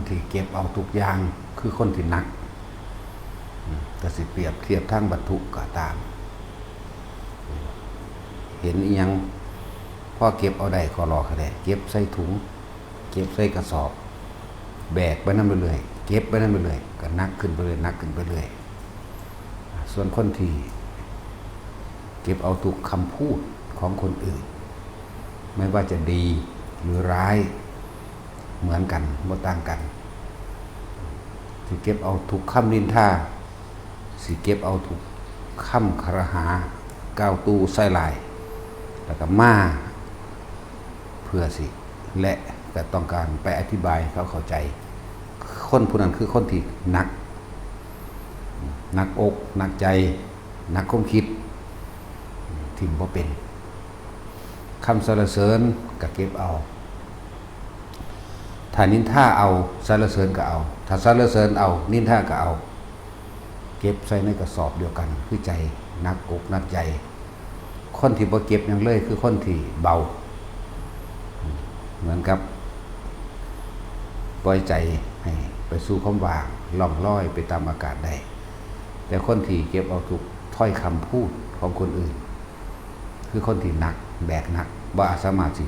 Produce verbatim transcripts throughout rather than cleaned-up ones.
ที่เก็บเอาทุกอย่างคือคนที่หนัก อืม ก็สิเปรียบเทียบทางวัตถุก็ตาม เห็นอิหยังพอเก็บเอาได้ก็รอก็ได้ เก็บใส่ถุง เก็บใส่กระสอบ แบกไปนำเรื่อยๆ เก็บไปนำเรื่อยๆ ก็หนักขึ้นไปเรื่อย หนักขึ้นไปเรื่อย ส่วนคนที่เก็บเอาทุกคำพูดของคนอื่น ไม่ว่าจะดีหรือร้าย เหมือนกัน บ่ต่างกัน สิเก็บเอาทุกคำนินทา สิเก็บเอาทุกคำคารหา กล่าวตู่ใส่ร้าย แล้วก็มาเพื่อสิ และก็ต้องการไปอธิบายให้เขาเข้าใจ คนผู้นั้นคือคนที่หนัก หนักอก หนักใจ หนักความคิด ถิ่มบ่เป็น คำสรรเสริญก็เก็บเอา ถ้านินทาเอา สรรเสริญก็เอา ถ้าสรรเสริญเอา นินทาก็เอา เก็บใส่ในกระสอบเดียวกัน คือใจ หนักอกหนักใจ คนที่บ่เก็บหยังเลยคือคนที่เบา เหมือนกับปล่อยใจให้ไปสู่ความว่าง ล่องลอยไปตามอากาศได้ แต่คนที่เก็บเอาทุกถ้อยคำพูดของคนอื่น คือคนที่หนัก แบกหนัก บ่สามารถสิ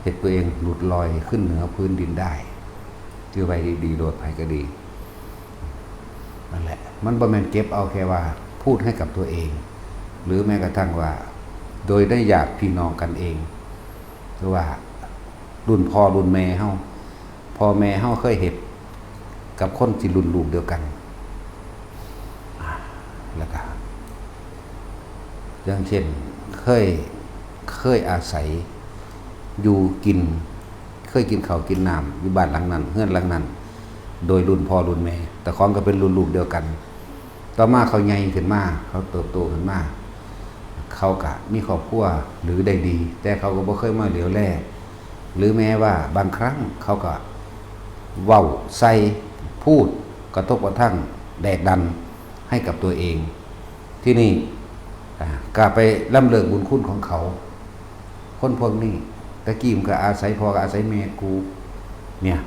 เฮ็ดตัวเองหลุดลอยขึ้นเหนือพื้นดินได้ ถือไว้ดีๆ โลด ไผก็ดี นั่นแหละ มันบ่แม่นเก็บเอาแค่ว่าพูดให้กับตัวเอง หรือแม้กระทั่งว่า โดยได้ญาติพี่น้องกันเอง คือว่ารุ่นพ่อรุ่นแม่เฮา พ่อแม่เฮาเคยเฮ็ดกับคนที่รุ่นลูกเดียวกัน อ่า แล้วก็ อย่างเช่น เคย เคยอาศัยอยู่กิน เคยกินข้าวกินน้ำอยู่บ้านหลังนั้น เฮือนหลังนั้น โดยรุ่นพ่อรุ่นแม่ แต่ของก็เป็นรุ่นลูกเดียวกัน ต่อมาเขาใหญ่ขึ้นมา เขาเติบโตขึ้นมา เขาก็มีครอบครัวหรือได้ดี แต่เขาก็บ่เคยมาเหลียวแล หรือแม้ว่าบางครั้งเขาก็เว้าใส่ พูดกระทบกระทั่ง แดกดันให้กับตัวเอง ที่นี่ อ่า ก็ไปล้ำเลิกบุญคุณของเขา คนพวกนี้ ตะกี้มันก็อาศัยพ่อก็อาศัยแม่กู เนี่ย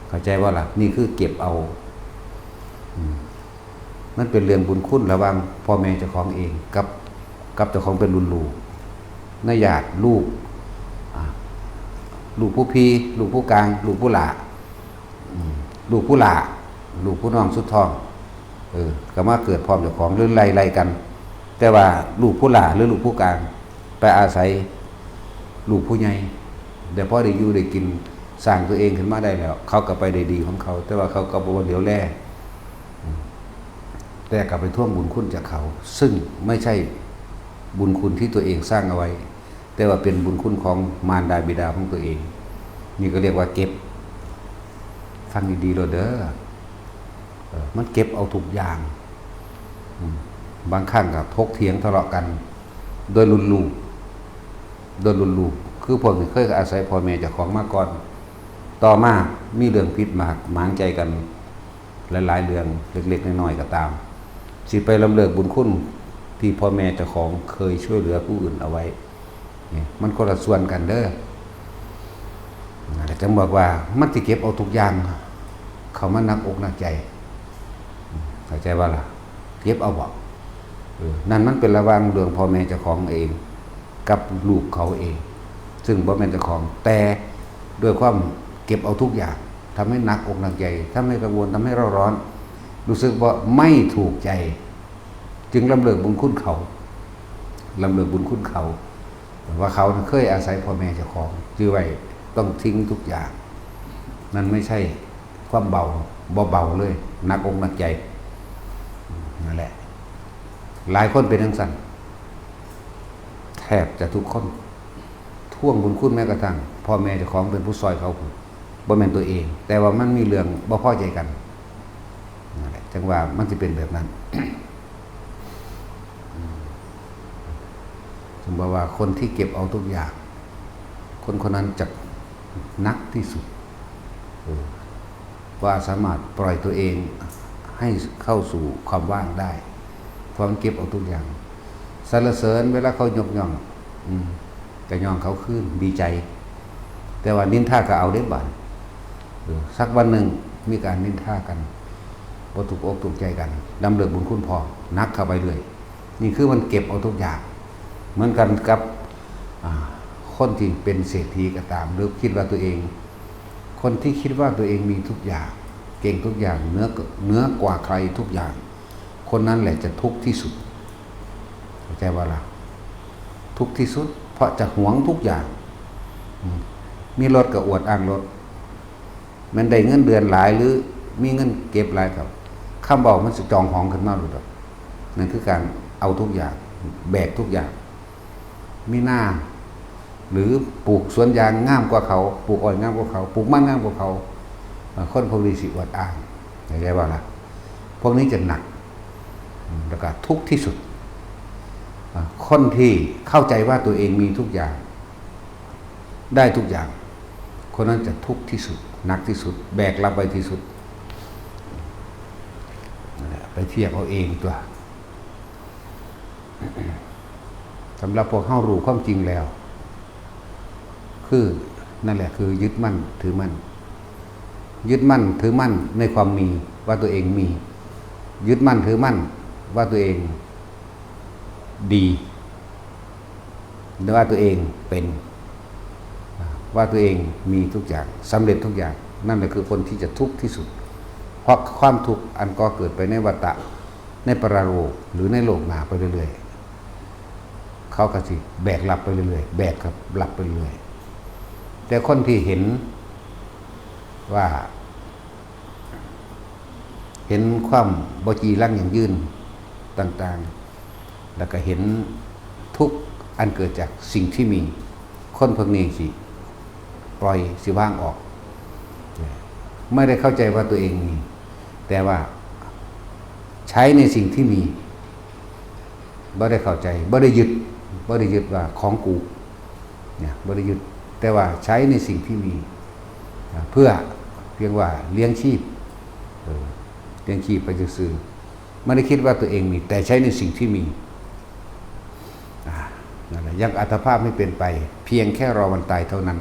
เข้าใจบ่ล่ะ นี่คือเก็บเอา อืม มันเป็นเรื่องบุญคุณระหว่างพ่อแม่เจ้าของเองกับ กับเจ้าของเป็นรุ่นลูก ในญาติลูก อ่า ลูกผู้พี่ ลูกผู้กลาง ลูกผู้หล้า อืม ลูกผู้หล้า ลูกผู้น้องสุดท้อง เออ ก็มาเกิดพร้อมเจ้าของ หรือไล่ๆกัน แต่ว่าลูกผู้หล้าหรือลูกผู้กลาง ไปอาศัยลูกผู้ใหญ่ แต่พอได้อยู่ได้กิน สร้างตัวเองขึ้นมาได้แล้ว เขาก็ไปได้ดีของเขา แต่ว่าเขาก็บ่เหลียวแล อืม แต่ก็ไปทวงบุญคุณจากเขา ซึ่งไม่ใช่บุญคุณที่ตัวเองสร้างเอาไว้ แต่ว่าเป็นบุญคุณของมารดาบิดาของตัวเอง นี่ก็เรียกว่าเก็บ ฟังดีๆโลดเด้อ เออ มันเก็บเอาทุกอย่าง อืม บางครั้งก็ถกเถียงทะเลาะกัน โดยรุ่นลูก โดยรุ่นลูก คือพวกนี้เคยอาศัยพ่อแม่เจ้าของมาก่อน ต่อมามีเรื่องผิดหมากหมางใจกัน หลายๆเรื่องเล็กๆน้อยๆก็ตาม สิไปล้ำเลิกบุญคุณที่พ่อแม่เจ้าของเคยช่วยเหลือผู้อื่นเอาไว้ นี่มันคนละส่วนกันเด้อ นั่นแหละจังบอกว่ามันสิเก็บเอาทุกอย่าง เข้ามาหนักอกหนักใจ เข้าใจบ่ล่ะ เก็บเอาบ่ เออ นั่นมันเป็นระหว่างเรื่องพ่อแม่เจ้าของเอง กับลูกเขาเอง ซึ่งบ่แม่นเจ้าของ แต่ด้วยความเก็บเอาทุกอย่าง ทำให้หนักอกหนักใจ ทำให้กังวล ทำให้เร่าร้อน รู้สึกว่าไม่ถูกใจ จึงล้ำเลิกบุญคุณเขา ล้ำเลิกบุญคุณเขา ว่าเขาเคยอาศัยพ่อแม่เจ้าของ จื่อไว้ ต้องทิ้งทุกอย่าง นั่นไม่ใช่ความเบา บ่เบาเลย หนักอกหนักใจ นั่นแหละ หลายคนเป็นจั่งซั้น แทบจะทุกคน ทวงบุญคุณแม้กระทั่ง พ่อแม่เจ้าของเป็นผู้ซอยเขา บ่แม่นตัวเอง แต่ว่ามันมีเรื่องบ่พอใจกัน นั่นแหละ จังว่ามันสิเป็นแบบนั้น อืม สมมติว่าคนที่เก็บเอาทุกอย่าง คนคนนั้นจะหนักที่สุด เออ ว่าสามารถปล่อยตัวเองให้เข้าสู่ความว่างได้ เพราะมันเก็บเอาทุกอย่าง สรรเสริญเวลาเขายกย่อง อืม ก็ย่องเขาคืน ดีใจ แต่ว่านินทาก็เอาเด้บัด สักวันหนึ่งมีการนินทากัน บ่ถูกอกถูกใจกัน ล้ำเลิกบุญคุณพ่อ หนักเข้าไปเรื่อย นี่คือมันเก็บเอาทุกอย่าง เหมือนกันกับ อ่า คนที่เป็นเศรษฐีก็ตาม หรือคิดว่าตัวเอง คนที่คิดว่าตัวเองมีทุกอย่าง เก่งทุกอย่าง เหนือ เหนือกว่าใครทุกอย่าง คนนั้นแหละจะทุกข์ที่สุด เข้าใจบ่ล่ะ ทุกข์ที่สุด เพราะจะหวงทุกอย่าง อืม มีรถก็อวดอ้างรถ แม่นได้เงินเดือนหลายหรือมีเงินเก็บหลายก็ คำเว้ามันสิจองหองขึ้นมาโลดดอก นั่นคือการเอาทุกอย่าง แบกทุกอย่าง มีนา หรือปลูกสวนยางงามกว่าเขา ปลูกอ้อยงามกว่าเขา ปลูกมันงามกว่าเขา เอ่อ คนพวกนี้สิอวดอ้าง เข้าใจบ่ล่ะ พวกนี้จะหนัก อืม แล้วก็ทุกข์ที่สุด อ่า คนที่เข้าใจว่าตัวเองมีทุกอย่าง ได้ทุกอย่าง คนนั้นจะทุกข์ที่สุด หนักที่สุด แบกรับไปที่สุด นั่นแหละ ไปเทียบเอาเองตัว สำหรับพวกเฮารู้ความจริงแล้ว คือ นั่นแหละ คือยึดมั่นถือมั่น ยึดมั่นถือมั่นในความมี ว่าตัวเองมี ยึดมั่นถือมั่นว่าตัวเองดี หรือว่าตัวเองเป็น ว่าตัวเองมีทุกอย่าง สำเร็จทุกอย่าง นั่นแหละคือคนที่จะทุกข์ที่สุด เพราะความทุกข์อันก่อเกิดไปในวัฏฏะ ในปรโลก หรือในโลกหน้าไปเรื่อยๆ เขาก็สิแบกรับไปเรื่อยๆ แบกครับรับไปเรื่อยๆ แต่คนที่เห็นว่า เห็นความบ่จีรังยั่งยืนต่างๆ แล้วก็เห็นทุกข์อันเกิดจากสิ่งที่มี คนพวกนี้สิปล่อย สิวางออก ไม่ได้เข้าใจว่าตัวเองมี แต่ว่าใช้ในสิ่งที่มี บ่ได้เข้าใจ บ่ได้ยึด บ่ได้ยึดว่าของกู เนี่ย บ่ได้ยึด แต่ว่าใช้ในสิ่งที่มี อ่า เพื่อเพียงว่าเลี้ยงชีพ เออ เลี้ยงชีพไปซื่อๆ ไม่ได้คิดว่าตัวเองมี แต่ใช้ในสิ่งที่มี อ่า นั่นแหละ ยังอัตภาพไม่เป็นไป เพียงแค่รอวันตายเท่านั้น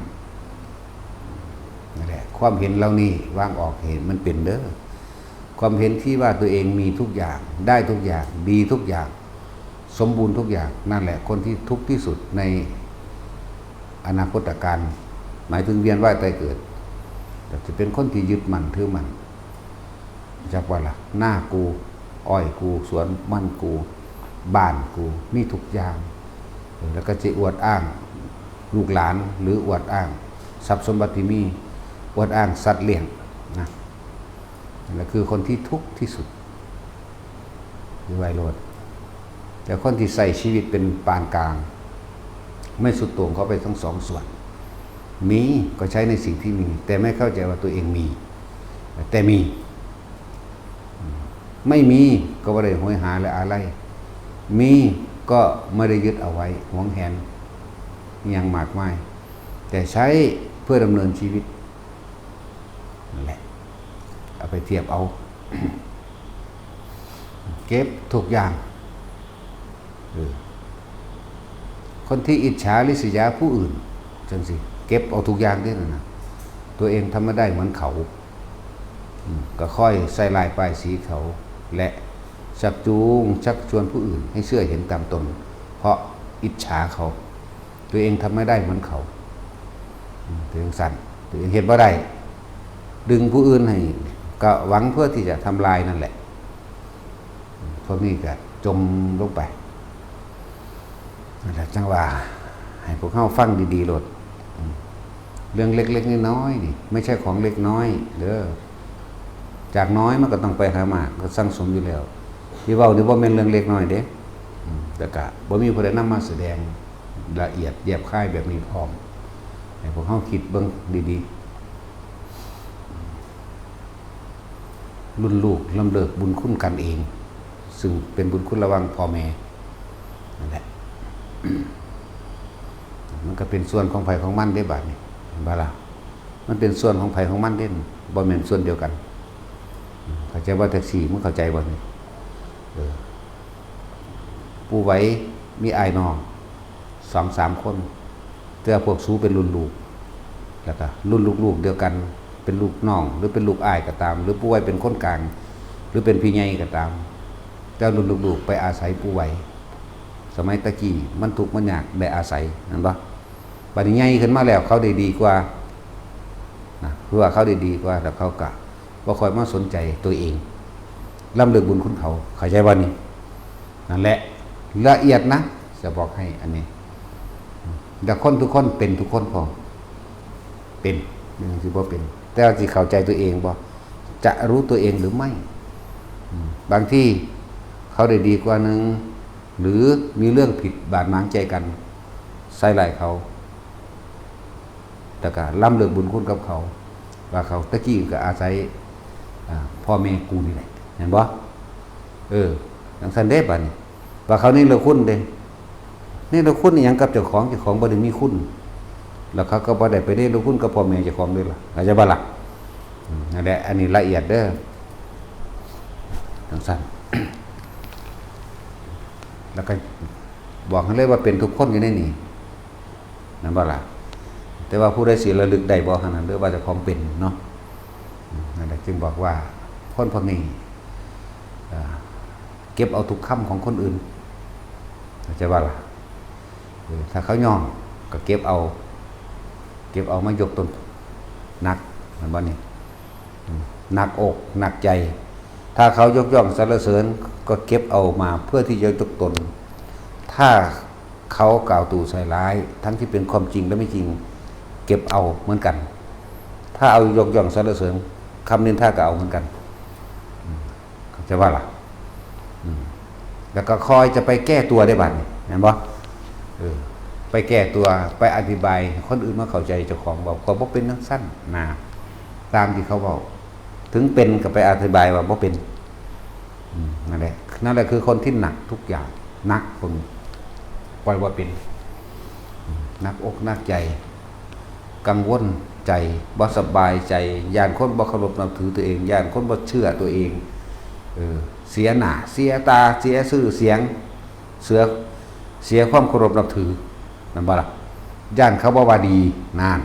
นั่นแหละ ความเห็นเหล่านี้วางออก เห็นมันเป็นเด้อ ความเห็นที่ว่าตัวเองมีทุกอย่าง ได้ทุกอย่าง ดีทุกอย่าง สมบูรณ์ทุกอย่าง นั่นแหละ คนที่ทุกข์ที่สุดในอนาคตกาล หมายถึงเวียนว่ายตายเกิด ก็จะเป็นคนที่ยึดมั่นถือมั่น จักว่าล่ะ นากู อ้อยกู สวนมันกู บ้านกู มีทุกอย่าง แล้วก็จะอวดอ้างลูกหลาน หรืออวดอ้างทรัพย์สมบัติที่มี อวดอ้างสัตว์เลี้ยงนะ นั่นแหละคือคนที่ทุกข์ที่สุด คือไวโรด แต่คนที่ใช้ชีวิตเป็นปานกลาง ไม่สุดโต่งเข้าไปทั้งสองส่วน มีก็ใช้ในสิ่งที่มี แต่ไม่เข้าใจว่าตัวเองมี แต่มี ไม่มีก็ไม่ได้โหยหาและอาลัย มีก็ไม่ได้ยึดเอาไว้หวงแหนอหย่างมากมาย แต่ใช้เพื่อดำเนินชีวิต นั่นแหละ เอาไปเทียบเอา เก็บทุกอย่าง เออ คนที่อิจฉาริษยาผู้อื่น จังสิ เก็บเอาทุกอย่างเด้นั่นนะ ตัวเองทำไม่ได้เหมือนเขา อืม ก็ค่อยใส่ร้ายป้ายสีเขา และชักจูงชักชวนผู้อื่นให้เชื่อเห็นตามตน เพราะอิจฉาเขา ตัวเองทำไม่ได้เหมือนเขา อืม ตัวเองสั่น ตัวเองเฮ็ดบ่ได้ ดึงผู้อื่นให้ ก็หวังเพื่อที่จะทำลายนั่นแหละ พวกนี้ก็จมลงไป นั่นแหละ จังว่า ให้พวกเฮาฟังดีๆโลด อืม เรื่องเล็กๆน้อยๆนี่ ไม่ใช่ของเล็กน้อยเด้อ จากน้อยมันก็ต้องไปหามาก ก็สั่งสมอยู่แล้ว ที่เว้านี่บ่แม่นเรื่องเล็กน้อยเด้ อืม แต่ก็บ่มีผู้ใดนำมาแสดงละเอียดแยบคายแบบนี้พร้อม ให้พวกเฮาคิดเบิ่งดีๆ รุ่นลูกล้ำเลิกบุญคุณกันเอง ซึ่งเป็นบุญคุณระหว่างพ่อแม่ นั่นแหละ มันก็เป็นส่วนของไผของมันเด้ บาดนี้ เห็นบ่ล่ะ มันเป็นส่วนของไผของมันเด้ บ่แม่นส่วนเดียวกัน เข้าใจบ่ แท็กซี่ มึงเข้าใจบ่นี่ เออ ปู่ไหวมีอ้ายน้องสองสามคน แต่พวกสูเป็นรุ่นลูก แล้วก็รุ่นลูกๆเดียวกัน เป็นลูกน้อง หรือเป็นลูกอ้ายก็ตาม หรือปู่ไหวเป็นคนกลาง หรือเป็นพี่ใหญ่ก็ตาม แต่รุ่นลูกๆไปอาศัยปู่ไหว สมัยตะกี้มันทุกข์มันยากได้อาศัย แม่นบ่ บัดนี้ใหญ่ขึ้นมาแล้วเขาได้ดีกว่านะ คือว่าเขาได้ดีกว่า แล้วเขาก็บ่ค่อยมาสนใจตัวเอง ล้ำเลิกบุญคุณเขา เข้าใจบ่นี่ นั่นแหละ ละเอียดนะ จะบอกให้อันนี้ แต่คนทุกคนเป็นทุกคนพอ เป็น ยังสิบ่เป็น แต่ว่าสิเข้าใจตัวเองบ่ จะรู้ตัวเองหรือไม่ อืม บางทีเขาได้ดีกว่าหนึ่ง หรือมีเรื่องผิดบาดหมางใจกัน ใส่ร้ายเขา แต่ก็ล้ำเลิกบุญคุณกับเขา ว่าเขาตะกี้ก็อาศัย อ่า พ่อแม่กูนี่แหละ เห็นบ่ เออ จั่งซั้นเด้บัดนี้ ว่าเขาเนรคุณเด้ เนรคุณอิหยังกับเจ้าของ เจ้าของบ่ได้มีคุณ แล้วเขาก็บ่ได้ไปเนรคุณกับพ่อแม่เจ้าของเด้ล่ะ เข้าใจบ่ล่ะ อืม นั่นแหละ อันนี้ละเอียดเด้อ จั่งซั้น แล้วก็บอกให้เลยว่าเป็นทุกคนอยู่ในนี่ นั่นบ่ล่ะ แต่ว่าผู้ใดสิระลึกได้บ่เท่านั้น หรือว่าเจ้าของเป็นเนาะ อืม นั่นแหละ จึงบอกว่าคนพวกนี้ อ่า เก็บเอาทุกคำของคนอื่น เข้าใจบ่ล่ะ เออ ถ้าเขาย่องก็เก็บเอา เก็บเอามายกตน หนัก แม่นบ่นี่ อืม หนักอก หนักใจ ถ้าเขายกย่องสรรเสริญ ก็เก็บเอามาเพื่อที่จะยกตน ถ้าเขากล่าวตู่ใส่ร้าย ทั้งที่เป็นความจริงและไม่จริง เก็บเอาเหมือนกัน ถ้าเอายกย่องสรรเสริญ คำนินทาก็เอาเหมือนกัน อืม เข้าใจบ่ล่ะ อืม แล้วก็คอยจะไปแก้ตัวได้บัดนี้ เห็นบ่ เออ ไปแก้ตัว ไปอธิบายให้คนอื่นมาเข้าใจเจ้าของ บอกว่าบ่เป็นจั่งซั้นนะ ตามที่เขาเว้า ถึงเป็นก็ไปอธิบายว่าบ่เป็น อืม นั่นแหละ นั่นแหละคือคนที่หนักทุกอย่าง หนักคน ปล่อยว่าเป็น อืม หนักอกหนักใจ กังวลใจ บ่สบายใจ ย้านคนบ่เคารพนับถือตัวเอง ย้านคนบ่เชื่อตัวเอง เออ เสียหน้า เสียตา เสียชื่อเสียง เสีย เสียความเคารพนับถือ แม่นบ่ล่ะ ย้านเขาบ่ว่าดี นั่น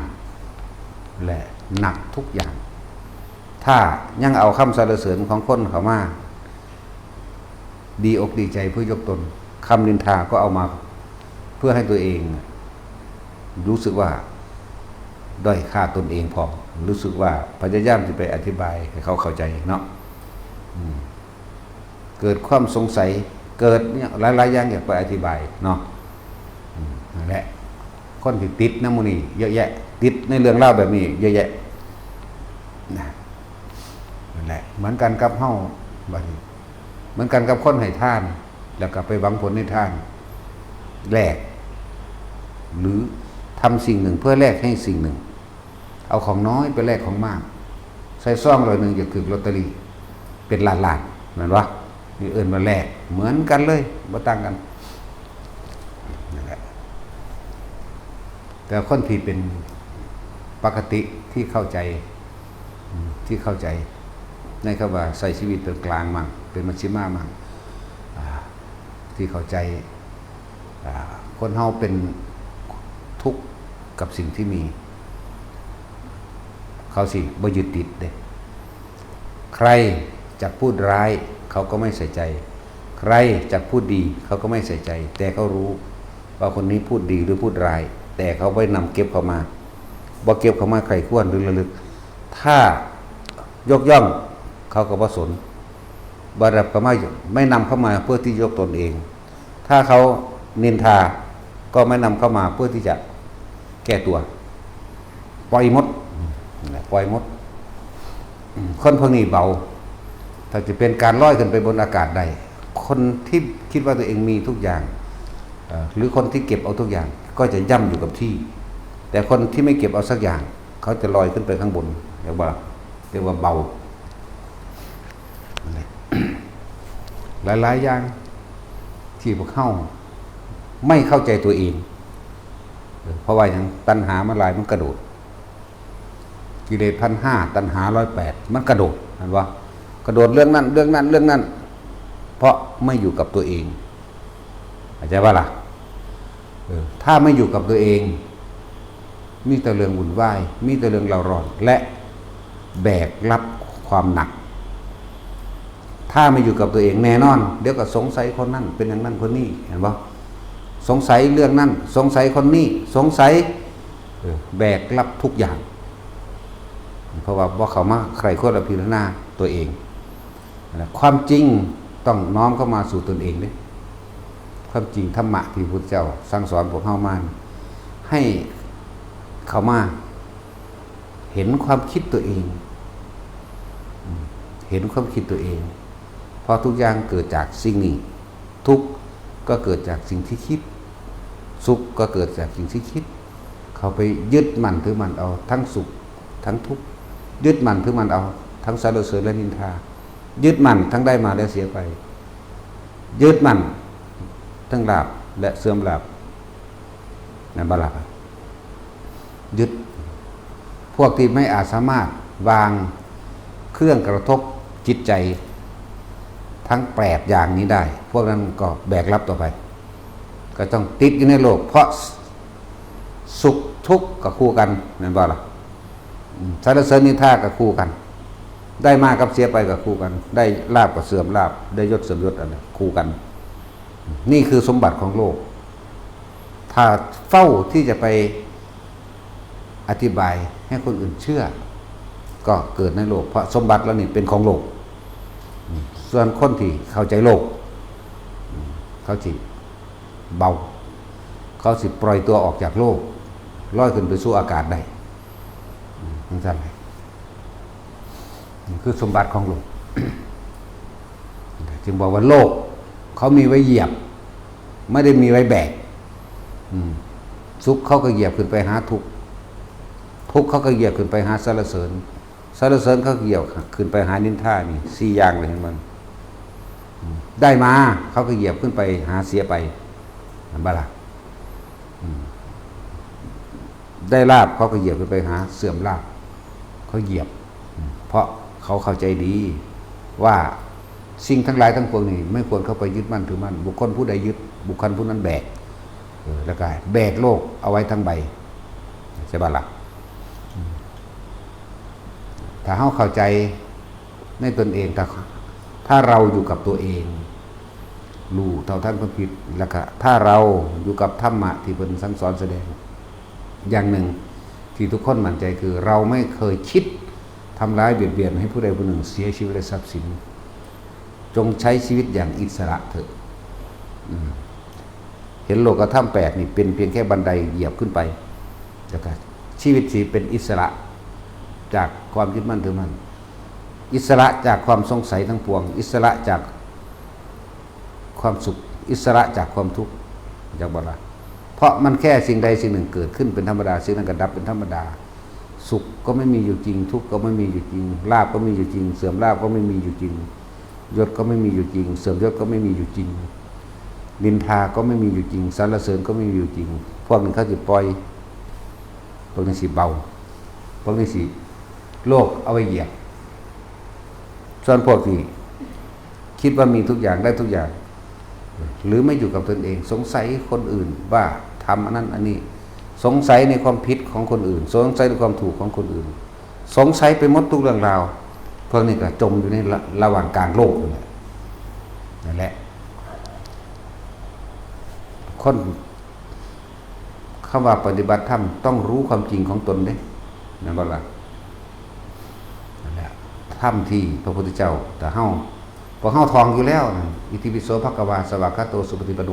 แหละ หนักทุกอย่าง ถ้ายังเอาคำสรรเสริญของคนเข้ามา ดีอกดีใจเพื่อยกตน คำนินทาก็เอามาเพื่อให้ตัวเอง รู้สึกว่าด้อยค่าตนเองพอ รู้สึกว่าพยายามจะไปอธิบายให้เขาเข้าใจเนาะ อืม เกิดความสงสัย เกิดเนี่ยหลายๆอย่างอยากไปอธิบายเนาะ อืม นั่นแหละ คนที่ติดนะหมู่นี้เยอะแยะ ติดในเรื่องราวแบบนี้เยอะแยะ นะ นั่นแหละ เหมือนกันกับเฮา บัดนี้ เหมือนกันกับคนให้ทาน แล้วก็ไปหวังผลในทาน แลก หรือทำสิ่งหนึ่งเพื่อแลกให้สิ่งหนึ่ง เอาของน้อยไปแลกของมาก ใส่ซองร้อยหนึ่งอยากถืกลอตเตอรี่ เป็นล้านๆ แม่นบ่ นี่เอิ้นว่าแลก เหมือนกันเลย บ่ต่างกัน นั่นแหละ แต่คนที่เป็นปกติที่เข้าใจ อืม ที่เข้าใจ ในคำว่าใช้ชีวิตเป็นกลางมั่ง เป็นมัชฌิมามั่ง อ่า ที่เข้าใจ อ่า คนเฮาเป็นทุกข์กับสิ่งที่มี เขาสิบ่ยึดติดเด้ ใครจะพูดร้าย เขาก็ไม่ใส่ใจ ใครจะพูดดี เขาก็ไม่ใส่ใจ แต่เขารู้ว่าคนนี้พูดดีหรือพูดร้าย แต่เขาไม่นำเก็บเข้ามา บ่เก็บเข้ามาใคร่ครวญหรือระลึก ถ้ายกย่อง เขาก็บ่สน บ่รับเข้ามา ไม่นำเข้ามาเพื่อที่ยกตนเอง ถ้าเขานินทา ก็ไม่นำเข้ามาเพื่อที่จะแก้ตัว ปล่อยหมด นั่นแหละ ปล่อยหมด อืม คนพวกนี้เบา ถ้าจะเป็นการลอยขึ้นไปบนอากาศได้ คนที่คิดว่าตัวเองมีทุกอย่าง เอ่อ หรือคนที่เก็บเอาทุกอย่าง ก็จะย่ำอยู่กับที่ แต่คนที่ไม่เก็บเอาสักอย่าง เขาจะลอยขึ้นไปข้างบน เรียกว่า เรียกว่าเบา นั่นแหละ หลายๆอย่างที่พวกเฮาไม่เข้าใจตัวเอง เออ เพราะว่าหยัง ตัณหามันหลาย มันกระโดด กิเลสพันห้า ตัณหาร้อยแปด มันกระโดด เห็นบ่ กระโดดเรื่องนั้น เรื่องนั้น เรื่องนั้น เพราะไม่อยู่กับตัวเอง เข้าใจบ่ล่ะ เออ ถ้าไม่อยู่กับตัวเอง มีแต่เรื่องวุ่นวาย มีแต่เรื่องเร่าร้อน และ แบกรับความหนัก ถ้าไม่อยู่กับตัวเองแน่นอน เดี๋ยวก็สงสัยคนนั้นเป็นอย่างนั้นคนนี้ เห็นปะ สงสัยเรื่องนั้น สงสัยคนนี้ สงสัย เออ แบกรับทุกอย่าง เพราะว่าบ่เข้ามาใคร่ครวญและพิจารณาตัวเองนะ ความจริงต้องน้อมเข้ามาสู่ตนเองเด้ ความจริงธรรมะที่พระพุทธเจ้าสั่งสอนพวกเฮามา ให้เข้ามา เห็นความคิดตัวเอง เห็นความคิดตัวเอง เพราะทุกอย่างเกิดจากสิ่งนี้ ทุกข์ก็เกิดจากสิ่งที่คิด สุขก็เกิดจากสิ่งที่คิด เขาไปยึดมั่นถือมั่นเอาทั้งสุขทั้งทุกข์ ยึดมั่นถือมั่นเอาทั้งสรรเสริญและนินทา ยึดมั่นทั้งได้มาและเสียไป ยึดมั่นทั้งลาภและเสื่อมลาภ นั่นบ่ล่ะ ยึด พวกที่ไม่อาจสามารถวางเครื่องกระทบจิตใจทั้งแปดอย่างนี้ได้ พวกนั้นก็แบกรับต่อไป ก็ต้องติดอยู่ในโลก เพราะสุขทุกข์ก็คู่กัน แม่นบ่ล่ะ อืม สรรเสริญนินทาก็คู่กัน ได้มากับเสียไปก็คู่กัน ได้ลาภก็เสื่อมลาภ ได้ยศเสื่อมยศ อันนั้นคู่กัน นี่คือสมบัติของโลก ถ้าเฝ้าที่จะไปอธิบายให้คนอื่นเชื่อ ก็เกิดในโลก เพราะสมบัติเหล่านี้เป็นของโลก ส่วนคนที่เข้าใจโลก เขาสิเบา เขาสิปล่อยตัวออกจากโลก ลอยขึ้นไปสู่อากาศได้ อืม จังซั่นแหละ นี่คือสมบัติของโลก จึงบอกว่าโลกเขามีไว้เหยียบ ไม่ได้มีไว้แบก อืม สุขเขาก็เหยียบขึ้นไปหาทุกข์ ทุกข์เขาก็เหยียบขึ้นไปหาสรรเสริญ สรรเสริญเขาก็เหยียบขึ้นไปหานินทา นี่สี่อย่างเลย เห็นบ่ อืม ได้มาเขาก็เหยียบขึ้นไปหาเสียไป เห็นบ่ล่ะ อืม ได้ลาภเขาก็เหยียบขึ้นไปหาเสื่อมลาภ เขาเหยียบ อืม เพราะเขาเข้าใจดีว่าสิ่งทั้งหลายทั้งปวงนี้ไม่ควรเข้าไปยึดมั่นถือมั่น บุคคลผู้ใดยึด บุคคลผู้นั้นแบก เออ แล้วก็แบกโลกเอาไว้ทั้งใบ ใช่ปะล่ะ อืม ถ้าเฮาเข้าใจในตนเอง ถ้า ถ้าเราอยู่กับตัวเอง รู้เท่าทันความคิด แล้วก็ถ้าเราอยู่กับธรรมะที่เพิ่นสั่งสอนแสดง อย่างหนึ่งที่ทุกคนมั่นใจคือ เราไม่เคยคิดทำร้ายเบียดเบียนให้ผู้ใดผู้หนึ่งเสียชีวิตและทรัพย์สิน จงใช้ชีวิตอย่างอิสระเถอะ อืม เห็นโลกธรรมแปดนี่เป็นเพียงแค่บันไดเหยียบขึ้นไป แล้วก็ชีวิตสิเป็นอิสระจากความยึดมั่นถือมั่น อิสระจากความสงสัยทั้งปวง อิสระจากความสุข อิสระจากความทุกข์ จักบ่ล่ะ เพราะมันแค่สิ่งใดสิ่งหนึ่งเกิดขึ้นเป็นธรรมดา สิ่งนั้นก็ดับเป็นธรรมดา สุขก็ไม่มีอยู่จริง ทุกข์ก็ไม่มีอยู่จริง ลาภก็ไม่มีอยู่จริง เสื่อมลาภก็ไม่มีอยู่จริง ยศก็ไม่มีอยู่จริง เสื่อมยศก็ไม่มีอยู่จริง นินทาก็ไม่มีอยู่จริง สรรเสริญก็ไม่มีอยู่จริง พวกนี้เขาสิปล่อย พวกนี้สิเบา พวกนี้สิ โลกเอาไว้เหยียบ ส่วนพวกที่คิดว่ามีทุกอย่าง ได้ทุกอย่าง หรือไม่อยู่กับตนเอง สงสัยคนอื่นว่าทำอันนั้นอันนี้ สงสัยในความผิดของคนอื่น สงสัยในความถูกของคนอื่น สงสัยไปหมดทุกเรื่องราว พวกนี้ก็จมอยู่ในระ ระหว่างกลางโลกนั่นแหละ นั่นแหละ คน คำว่าปฏิบัติธรรมต้องรู้ความจริงของตนเด้ แม่นบ่ล่ะ นั่นแหละ ธรรมที่พระพุทธเจ้า แต่เฮา พวกเฮาท่องอยู่แล้วนะ อิติปิโสภะคะวา สวากขาโต สุปฏิปันโน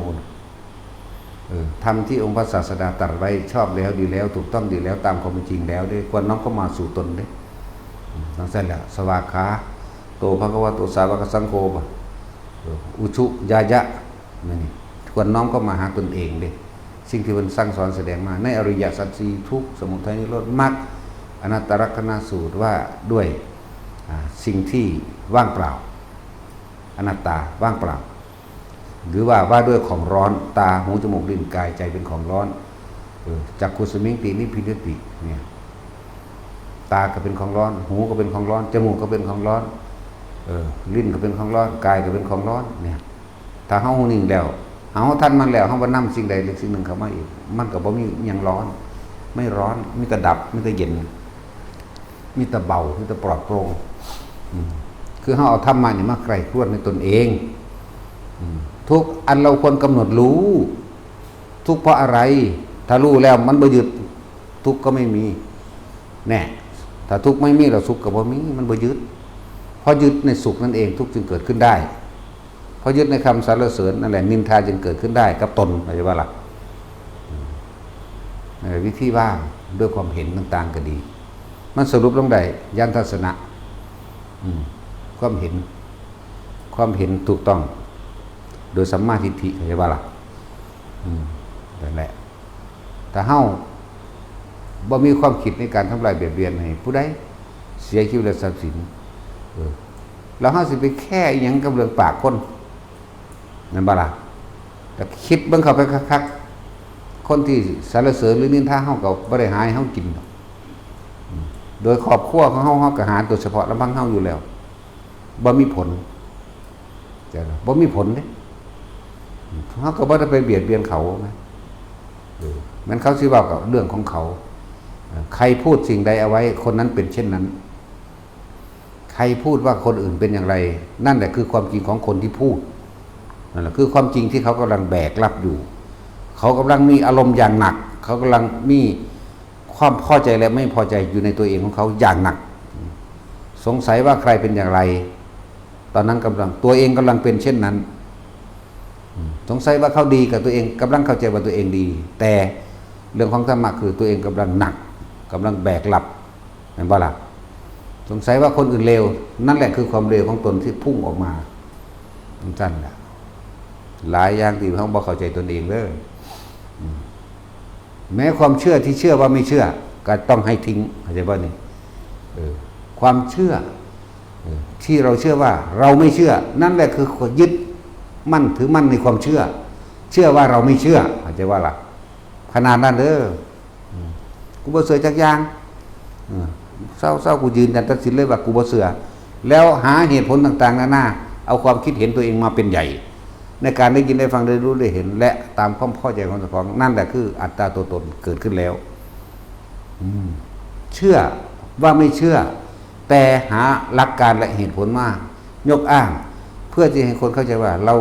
เออ ธรรมที่องค์พระศาสดาตรัสไว้ชอบแล้ว ดีแล้ว ถูกต้องดีแล้ว ตามความเป็นจริงแล้วเด้ ควรน้อมเข้ามาสู่ตนเด้ อืม จังซั่นแหละ สวากขาโต ภะคะวะโต สาวกสังโฆ บ่ เออ อุชุยายะ นั่นนี่ ควรน้อมเข้ามาหาตนเองเด้ สิ่งที่เพิ่นสั่งสอนแสดงมาในอริยสัจสี่ ทุกข์ สมุทัย นิโรธ มรรค อนัตตลักษณสูตรว่าด้วย อ่า สิ่งที่ว่างเปล่า อนัตตา ว่างเปล่า หรือว่าว่าด้วยของร้อน ตา หู จมูก ลิ้น กาย ใจเป็นของร้อน เออ จักขุสมิงติ นิพพินทติ เนี่ย ตาก็เป็นของร้อน หูก็เป็นของร้อน จมูกก็เป็นของร้อน เออ ลิ้นก็เป็นของร้อน กายก็เป็นของร้อน เนี่ย ถ้าเฮาฮู้นี่แล้ว เฮาทันมันแล้ว เฮาบ่นำสิ่งใดหรือสิ่งหนึ่งเข้ามาอีก มันก็บ่มีหยังร้อน ไม่ร้อน มีแต่ดับ มีแต่เย็น มีแต่เบา มีแต่ปลอดโปร่ง อืม คือเราเอาธรรมะนี่มาใคร่ครวญในตนเอง อืม ทุกข์อันเราควรกำหนดรู้ ทุกข์เพราะอะไร ถ้ารู้แล้วมันบ่ยึด ทุกข์ก็ไม่มี แน่ ถ้าทุกข์ไม่มีแล้วสุขก็บ่มี มันบ่ยึด เพราะยึดในสุขนั่นเอง ทุกข์จึงเกิดขึ้นได้ เพราะยึดในคำสรรเสริญนั่นแหละ นินทาจึงเกิดขึ้นได้กับตน เข้าใจบ่ล่ะ อืม เออ วิธีว่างด้วยความเห็นต่างๆก็ดี มันสรุปลงได้ ญาณทัศนะ อืม ความเห็น ความเห็นถูกต้อง โดยสัมมาทิฏฐิ เข้าใจบ่ล่ะ อืม นั่นแหละ ถ้าเฮาบ่มีความคิดในการทำลายเบียดเบียนให้ผู้ใด เสียชีวิตและทรัพย์สิน เออ แล้วเฮาสิไปแคร์อิหยังกับเรื่องปากคน แม่นบ่ล่ะ แต่คิดเบิ่งเข้าไปคักๆ คนที่สรรเสริญหรือนินทาเฮาก็บ่ได้หาให้เฮากินดอก อืม โดยครอบครัวของเฮา เฮาก็หาโดยเฉพาะลำพังเฮาอยู่แล้ว บ่มีผล เข้าใจบ่ บ่มีผลเด้ เฮาก็บ่ได้ไปเบียดเบียนเขานะ เออ แม่นเขาสิเว้าก็เรื่องของเขา เออ ใครพูดสิ่งใดเอาไว้ คนนั้นเป็นเช่นนั้น ใครพูดว่าคนอื่นเป็นอย่างไร นั่นแหละคือความจริงของคนที่พูด นั่นแหละคือความจริงที่เขากำลังแบกรับอยู่ เขากำลังมีอารมณ์อย่างหนัก เขากำลังมีความพอใจและไม่พอใจอยู่ในตัวเองของเขาอย่างหนัก สงสัยว่าใครเป็นอย่างไร ตอนนั้นกำลัง ตัวเองกำลังเป็นเช่นนั้น อืม สงสัยว่าเขาดีกับตัวเอง กำลังเข้าใจว่าตัวเองดี แต่เรื่องของธรรมะคือตัวเองกำลังหนัก กำลังแบกรับ แม่นบ่ล่ะ สงสัยว่าคนอื่นเลว นั่นแหละคือความเลวของตนที่พุ่งออกมา จั่งซั่นล่ะ หลายอย่างที่เฮาบ่เข้าใจตนเองเด้อ อืม แม้ความเชื่อที่เชื่อว่าไม่เชื่อ ก็ต้องให้ทิ้ง เข้าใจบ่นี่ เออ ความเชื่อ เออ ที่เราเชื่อว่าเราไม่เชื่อ นั่นแหละคือยึดมั่นถือมั่นในความเชื่อ เชื่อว่าเราไม่เชื่อ เข้าใจบ่ล่ะ ขนาดนั้นเด้อ อืม กูบ่เชื่อจักอย่าง เออ เซาๆ กูยืนยันตัดสินเลยว่ากูบ่เชื่อ แล้วหาเหตุผลต่างๆ นานา เอาความคิดเห็นตัวเองมาเป็นใหญ่ ในการได้ยินได้ฟังได้รู้ได้เห็น และตามความพอใจของเจ้าของ นั่นแหละคืออัตตาตัวตนเกิดขึ้นแล้ว อืม เชื่อว่าไม่เชื่อ แต่หาหลักการและเหตุผลมายกอ้าง เพื่อที่ให้คนเข้าใจว่าเรา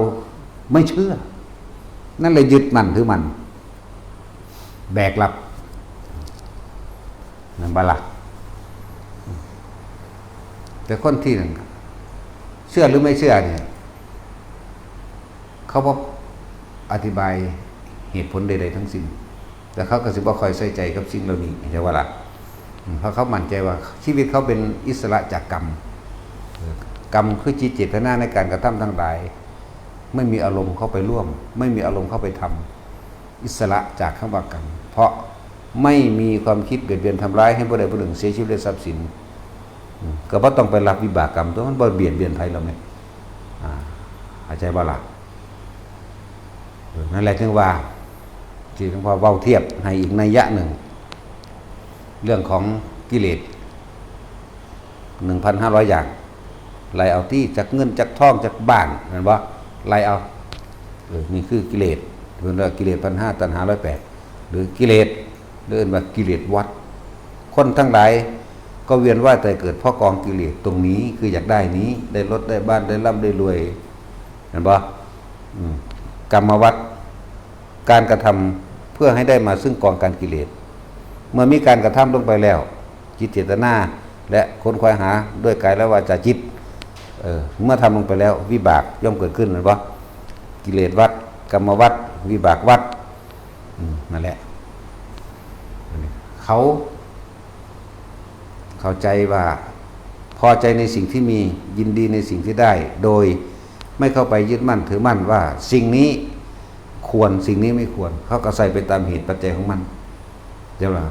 ไม่เชื่อ นั่นแหละยึดมั่นถือมั่น แบกรับ แม่นบ่ล่ะ แต่คนที่นั่น เชื่อหรือไม่เชื่อเนี่ย เขาบ่อธิบายเหตุผลใดๆทั้งสิ้น แต่เขาก็สิบ่ค่อยใส่ใจกับสิ่งเหล่านี้ เข้าใจบ่ล่ะ อืม เพราะเขามั่นใจว่าชีวิตเขาเป็นอิสระจากกรรม เออ กรรมคือจิตเจตนาในการกระทำทั้งหลาย ไม่มีอารมณ์เข้าไปร่วม ไม่มีอารมณ์เข้าไปทำ อิสระจากคำว่ากรรม เพราะไม่มีความคิดเบียดเบียนทำร้ายให้ผู้ใดผู้หนึ่งเสียชีวิตและทรัพย์สิน อืม ก็บ่ต้องไปรับวิบากกรรม ตัวมันบ่เบียดเบียนไผแล้วแม่น อ่า เข้าใจบ่ล่ะ เออ นั่นแหละจึงว่า ที่หลวงพ่อเว้าเทียบให้อีกนัยยะหนึ่ง เรื่องของกิเลส หนึ่งพันห้าร้อยอย่าง ไล่เอาตี้ จักเงิน จักทอง จักบ้าน แม่นบ่ ไล่เอา เออ นี่คือกิเลส เพิ่นว่ากิเลสพันห้า ตัณหาร้อยแปด หรือกิเลส หรือเอิ้นว่ากิเลสวัฏ คนทั้งหลายก็เวียนว่ายตายเกิดเพราะกองกิเลสตรงนี้ คืออยากได้นี้ ได้รถ ได้บ้าน ได้ร่ำได้รวย แม่นบ่ อืม กรรมวัฏ การกระทำเพื่อให้ได้มาซึ่งกองการกิเลส เมื่อมีการกระทำลงไปแล้ว จิตเจตนา และขนขวายหาด้วยกายและวาจาจิต เออ เมื่อทำลงไปแล้ว วิบากย่อมเกิดขึ้น แม่นบ่ กิเลสวัฏ กรรมวัฏ วิบากวัฏ อืม นั่นแหละ เขา เข้าใจว่าพอใจในสิ่งที่มี ยินดีในสิ่งที่ได้ โดยไม่เข้าไปยึดมั่นถือมั่นว่าสิ่งนี้ควร สิ่งนี้ไม่ควร เขาก็ใส่ไปตามเหตุปัจจัยของมัน เดี๋ยวล่ะ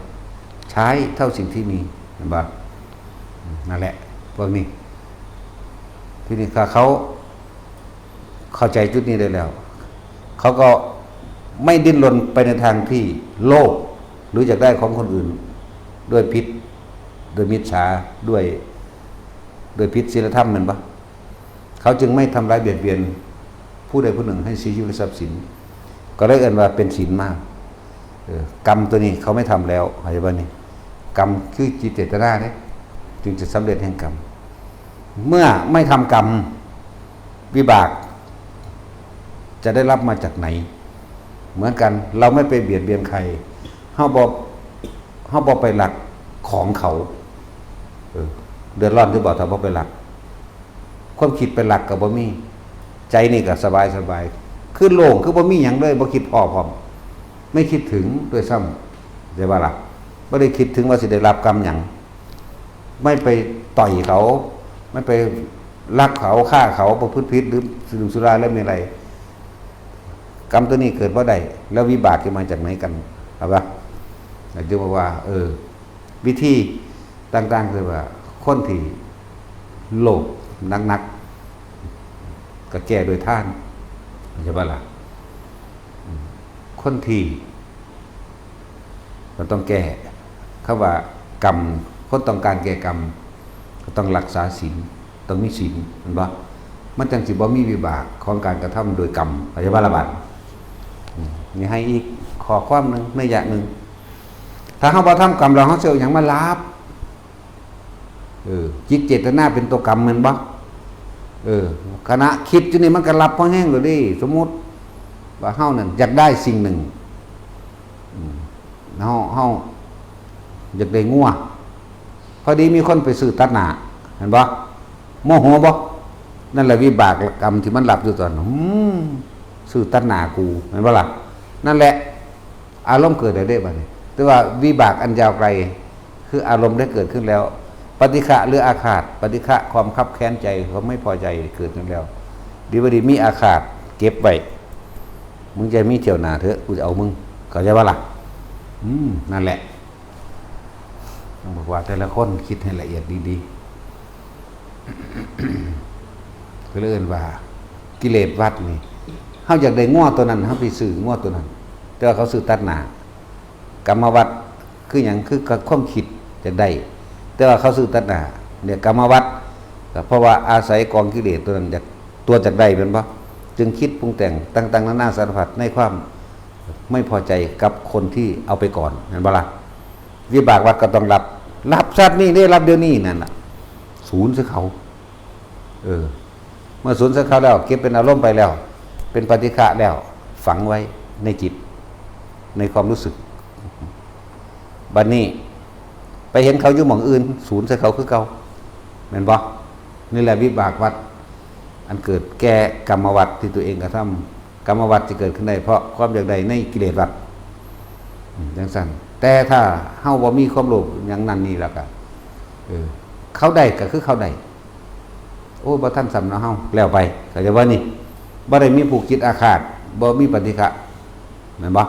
ใช้เท่าสิ่งที่มี แม่นบ่ นั่นแหละ พวกนี้ ทีนี้ถ้าเขาเข้าใจจุดนี้ได้แล้ว เขาก็ไม่ดิ้นรนไปในทางที่โลภ หรืออยากได้ของคนอื่น ด้วยผิด ด้วยมิจฉา ด้วย ด้วยผิดศีลธรรม แม่นบ่ เขาจึงไม่ทำร้ายเบียดเบียนผู้ใดผู้หนึ่งให้เสียชีวิตและทรัพย์สิน ก็เลยเอิ้นว่าเป็นศีลมาก เออ กรรมตัวนี้เขาไม่ทำแล้ว เข้าใจบ่นี่ กรรมคือจิตเจตนาเด้ จึงจะสำเร็จแห่งกรรม เมื่อไม่ทำกรรม วิบาก จะได้รับมาจากไหน เหมือนกัน เราไม่ไปเบียดเบียนใคร เฮาบ่เฮาบ่ไปลักของเขา เออ เดือดร้อนหรือบ่ถ้าบ่ไปลัก ความคิดไปลักก็บ่มี ใจนี่ก็สบายสบาย คือโล่ง คือบ่มีหยังเลย บ่คิดพ้อพร้อม ไม่คิดถึงด้วยซ้ำ ได้บ่ล่ะ บ่ได้คิดถึงว่าสิได้รับกรรมหยัง ไม่ไปต่อยเขา ไม่ไปลักเขา ฆ่าเขา ประพฤติผิด หรือดื่มสุราและเมรัย กรรมตัวนี้เกิดบ่ได้ แล้ววิบากจะมาจากไหนกัน เอาปะ จึงบอกว่า เออ วิธีต่างๆ คือว่า คนที่โลภหนักๆ ก็แก้ด้วยทาน ใช่ปะล่ะ อืม คนที่ ก็ต้องแก้ คำว่ากรรม คนต้องการแก้กรรม ก็ต้องรักษาศีล ต้องมีศีล แม่นบ่ มันจั่งสิบ่มีวิบากของการกระทำโดยกรรม เข้าใจบ่ล่ะบัด อืม นี่ให้อีกข้อความหนึ่ง นัยยะหนึ่ง ถ้าเฮาบ่ทำกรรมแล้ว เฮาสิเอาหยังมาลาบ เออ จิตเจตนาเป็นตัวกรรมแม่นบ่ เออ ขณะคิดอยู่นี่มันก็ลาบพอแฮงแล้วเด้ สมมุติว่าเฮานั่นอยากได้สิ่งหนึ่ง อืม เฮา เฮาอยากได้งัว พอดีมีคนไปซื้อตัดหน้า เห็นบ่ โมโหบ่ นั่นแหละวิบากกรรมที่มันลาบอยู่ตอนนั้น อืม ซื้อตัดหน้ากู เห็นบ่ล่ะ นั่นแหละ อารมณ์เกิดแล้วเด้บัดนี้ แต่ว่าวิบากอันยาวไกล คืออารมณ์ได้เกิดขึ้นแล้ว ปฏิฆะหรืออาฆาต ปฏิฆะ ความคับแค้นใจ ความไม่พอใจเกิดขึ้นแล้ว ดีบ่ดีมีอาฆาตเก็บไว้ มึงจะมีเที่ยวหน้าเถอะ กูจะเอามึง เข้าใจบ่ล่ะ อืม นั่นแหละ ต้องบอกว่าแต่ละคนคิดให้ละเอียดดีๆ ก็เลยเอิ้นว่า กิเลสวัฏนี่ เฮาอยากได้งัวตัวนั้น เฮาไปซื้องัวตัวนั้น แต่ว่าเขาซื้อตัดหน้า กรรมวัฏคือหยัง คือความคิดอยากได้ แต่ว่าเขาซื้อตัดหน้า เนี่ยกรรมวัฏ ก็เพราะว่าอาศัยกองกิเลสตัวนั้นอยาก ตัวอยากได้แม่นบ่ จึงคิดปรุงแต่งต่างๆ นานาสารพัดในความไม่พอใจกับคนที่เอาไปก่อน เห็นบ่ล่ะ วิบากวัฏก็ต้องรับ รับชาตินี้เด้ รับเดี๋ยวนี้นั่นน่ะ สูญใส่เขา เออ เมื่อสูญใส่เขาแล้ว เก็บเป็นอารมณ์ไปแล้ว เป็นปฏิฆะแล้ว ฝังไว้ในจิต ในความรู้สึก บัดนี้ ไปเห็นเขาอยู่หม่องอื่น สูญใส่เขาคือเก่า แม่นบ่ นี่แหละวิบากวัฏ อันเกิดแก่กรรมวัฏที่ตัวเองกระทำ กรรมวัฏที่เกิดขึ้นได้เพราะความอยากได้ในกิเลสวัฏ อืม จั่งซั่น แต่ถ้าเฮาบ่มีความโลภอย่างนั้นนี่แล้วก็ เออ เขาได้ก็คือเขาได้ โอ้ บ่ทันซ้ำเนาะเฮา แล้วไป เข้าใจบ่นี่ บ่ได้มีผูกจิตอาฆาต บ่มีปฏิฆะ แม่นบ่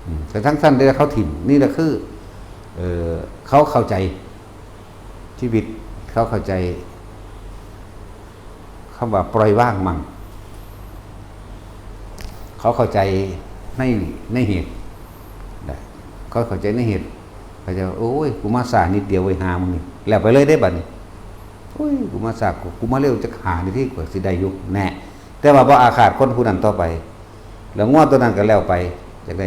อืม แต่ทั้งซั่นเด้อเขาถิ่ม นี่แหละคือ เอ่อ เขาเข้าใจชีวิต เขาเข้าใจคำว่าปล่อยวางมั่ง เขาเข้าใจใน ในเหตุ นะ เขาเข้าใจในเหตุ เขาจะว่า โอ้ย กูมาช้านิดเดียวเว้ย หามึงนี่ แล้วไปเลยเด้บัดนี้ โอ้ย กูมาช้า กู กูมาเร็วจักห้านาทีกว่าสิได้อยู่ แน่ แต่ว่าบ่อาฆาตคนผู้นั้นต่อไป แล้วงัวตัวนั้นก็แล้วไป จักได้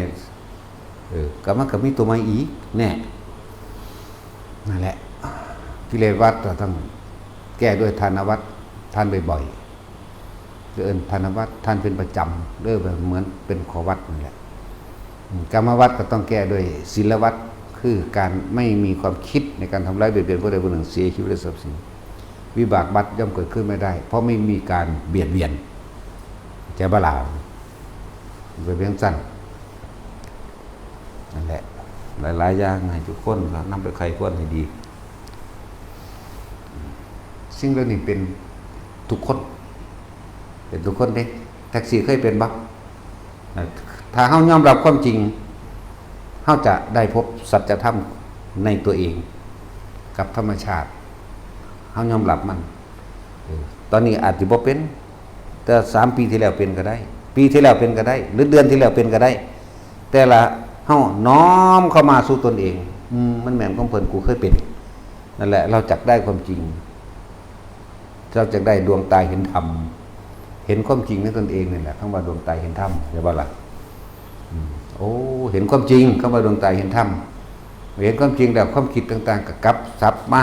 เออ ก็มันก็มีตัวใหม่อีก แน่ นั่นแหละ กิเลสวัฏก็ต้องแก้ด้วยทานวัฏ ทานบ่อยๆ คือเอิ้นทานวัฏ ทานเป็นประจำ เด้อ แบบเหมือนเป็นข้อวัดนั่นแหละ อืม กรรมวัฏก็ต้องแก้ด้วยศีลวัฏ คือการไม่มีความคิดในการทำร้ายเบียดเบียนผู้ใดผู้หนึ่ง เสียชีวิตและทรัพย์สิน วิบากวัฏย่อมเกิดขึ้นไม่ได้ เพราะไม่มีการเบียดเบียน เข้าใจบ่ล่ะ มันเป็นจั่งซั่น นั่นแหละ หลายๆ อย่างให้ทุกคนนำไปใคร่ครวญให้ดี สิ่งเหล่านี้เป็นทุกคน เป็นทุกคนเด้ แท็กซี่เคยเป็นบ่ ถ้าเฮายอมรับความจริง เฮาจะได้พบสัจธรรมในตัวเอง กับธรรมชาติ เฮายอมรับมัน เออ ตอนนี้อาจสิบ่เป็น แต่สามปีที่แล้วเป็นก็ได้ ปีที่แล้วเป็นก็ได้ หรือเดือนที่แล้วเป็นก็ได้ แต่ละเฮาน้อมเข้ามาสู่ตนเอง อืม มันแม่นของเพิ่น กูเคยเป็น นั่นแหละ เราจักได้ความจริง เราจักได้ดวงตาเห็นธรรม เห็นความจริงในตนเองนี่แหละ คำว่าดวงตาเห็นธรรม เข้าใจบ่ล่ะ อืม โอ้ เห็นความจริง คำว่าดวงตาเห็นธรรม เห็นความจริงแล้ว ความคิดต่างๆ ก็กลับสับมา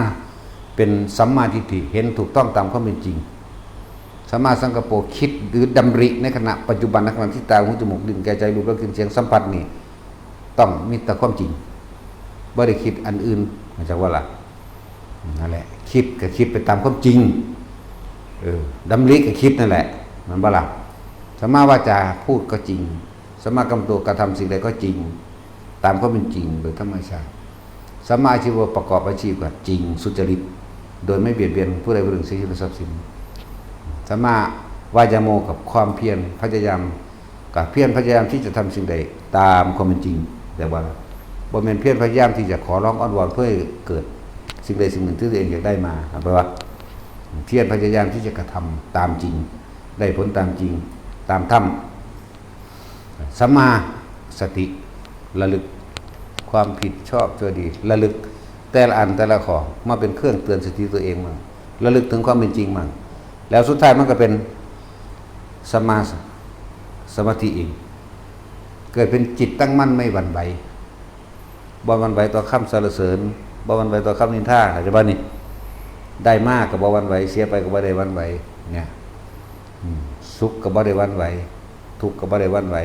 เป็นสัมมาทิฏฐิ เห็นถูกต้องตามความเป็นจริง สัมมาสังกัปโป คิดหรือดำริในขณะปัจจุบัน ในขณะที่ตา หู จมูก ลิ้น กาย ใจ รูป รส กลิ่น เสียง สัมผัสนี่ ต้องมีแต่ความจริง บ่ได้คิดอันอื่น เข้าใจบ่ล่ะ นั่นแหละ คิดก็คิดไปตามความจริง เออ ดำริก็คิดนั่นแหละ แม่นบ่ล่ะ สัมมาวาจา พูดก็จริง สัมมากัมมันโต กระทำสิ่งใดก็จริง ตามความเป็นจริงโดยธรรมชาติ สัมมาอาชีวะ ประกอบอาชีพก็จริง สุจริต โดยไม่เบียดเบียนผู้ใดผู้หนึ่ง เสียชีวิต ทรัพย์สิน สัมมาวายาโม กับความเพียรพยายาม ก็เพียรพยายามที่จะทำสิ่งใดตามความเป็นจริง แต่ว่าบ่แม่นเพียรพยายามที่จะขอร้องอ้อนวอนเพื่อให้เกิดสิ่งใดสิ่งหนึ่งที่ตัวเองอยากได้มา เอาไปว่า เพียรพยายามที่จะกระทำตามจริง ได้ผลตามจริง ตามธรรม สัมมาสติ ระลึกความผิดชอบชั่วดี ระลึกแต่ละอันแต่ละข้อมาเป็นเครื่องเตือนสติตัวเองมั่ง ระลึกถึงความเป็นจริงมั่ง แล้วสุดท้ายมันก็เป็นสัมมาสมาธิเอง เกิดเป็นจิตตั้งมั่นไม่หวั่นไหว บ่หวั่นไหวต่อคำสรรเสริญ บ่หวั่นไหวต่อคำนินทา เข้าใจบ่นี่ ได้มาก็บ่หวั่นไหว เสียไปก็บ่ได้หวั่นไหว เนี่ย อืม สุขก็บ่ได้หวั่นไหว ทุกข์ก็บ่ได้หวั่นไหว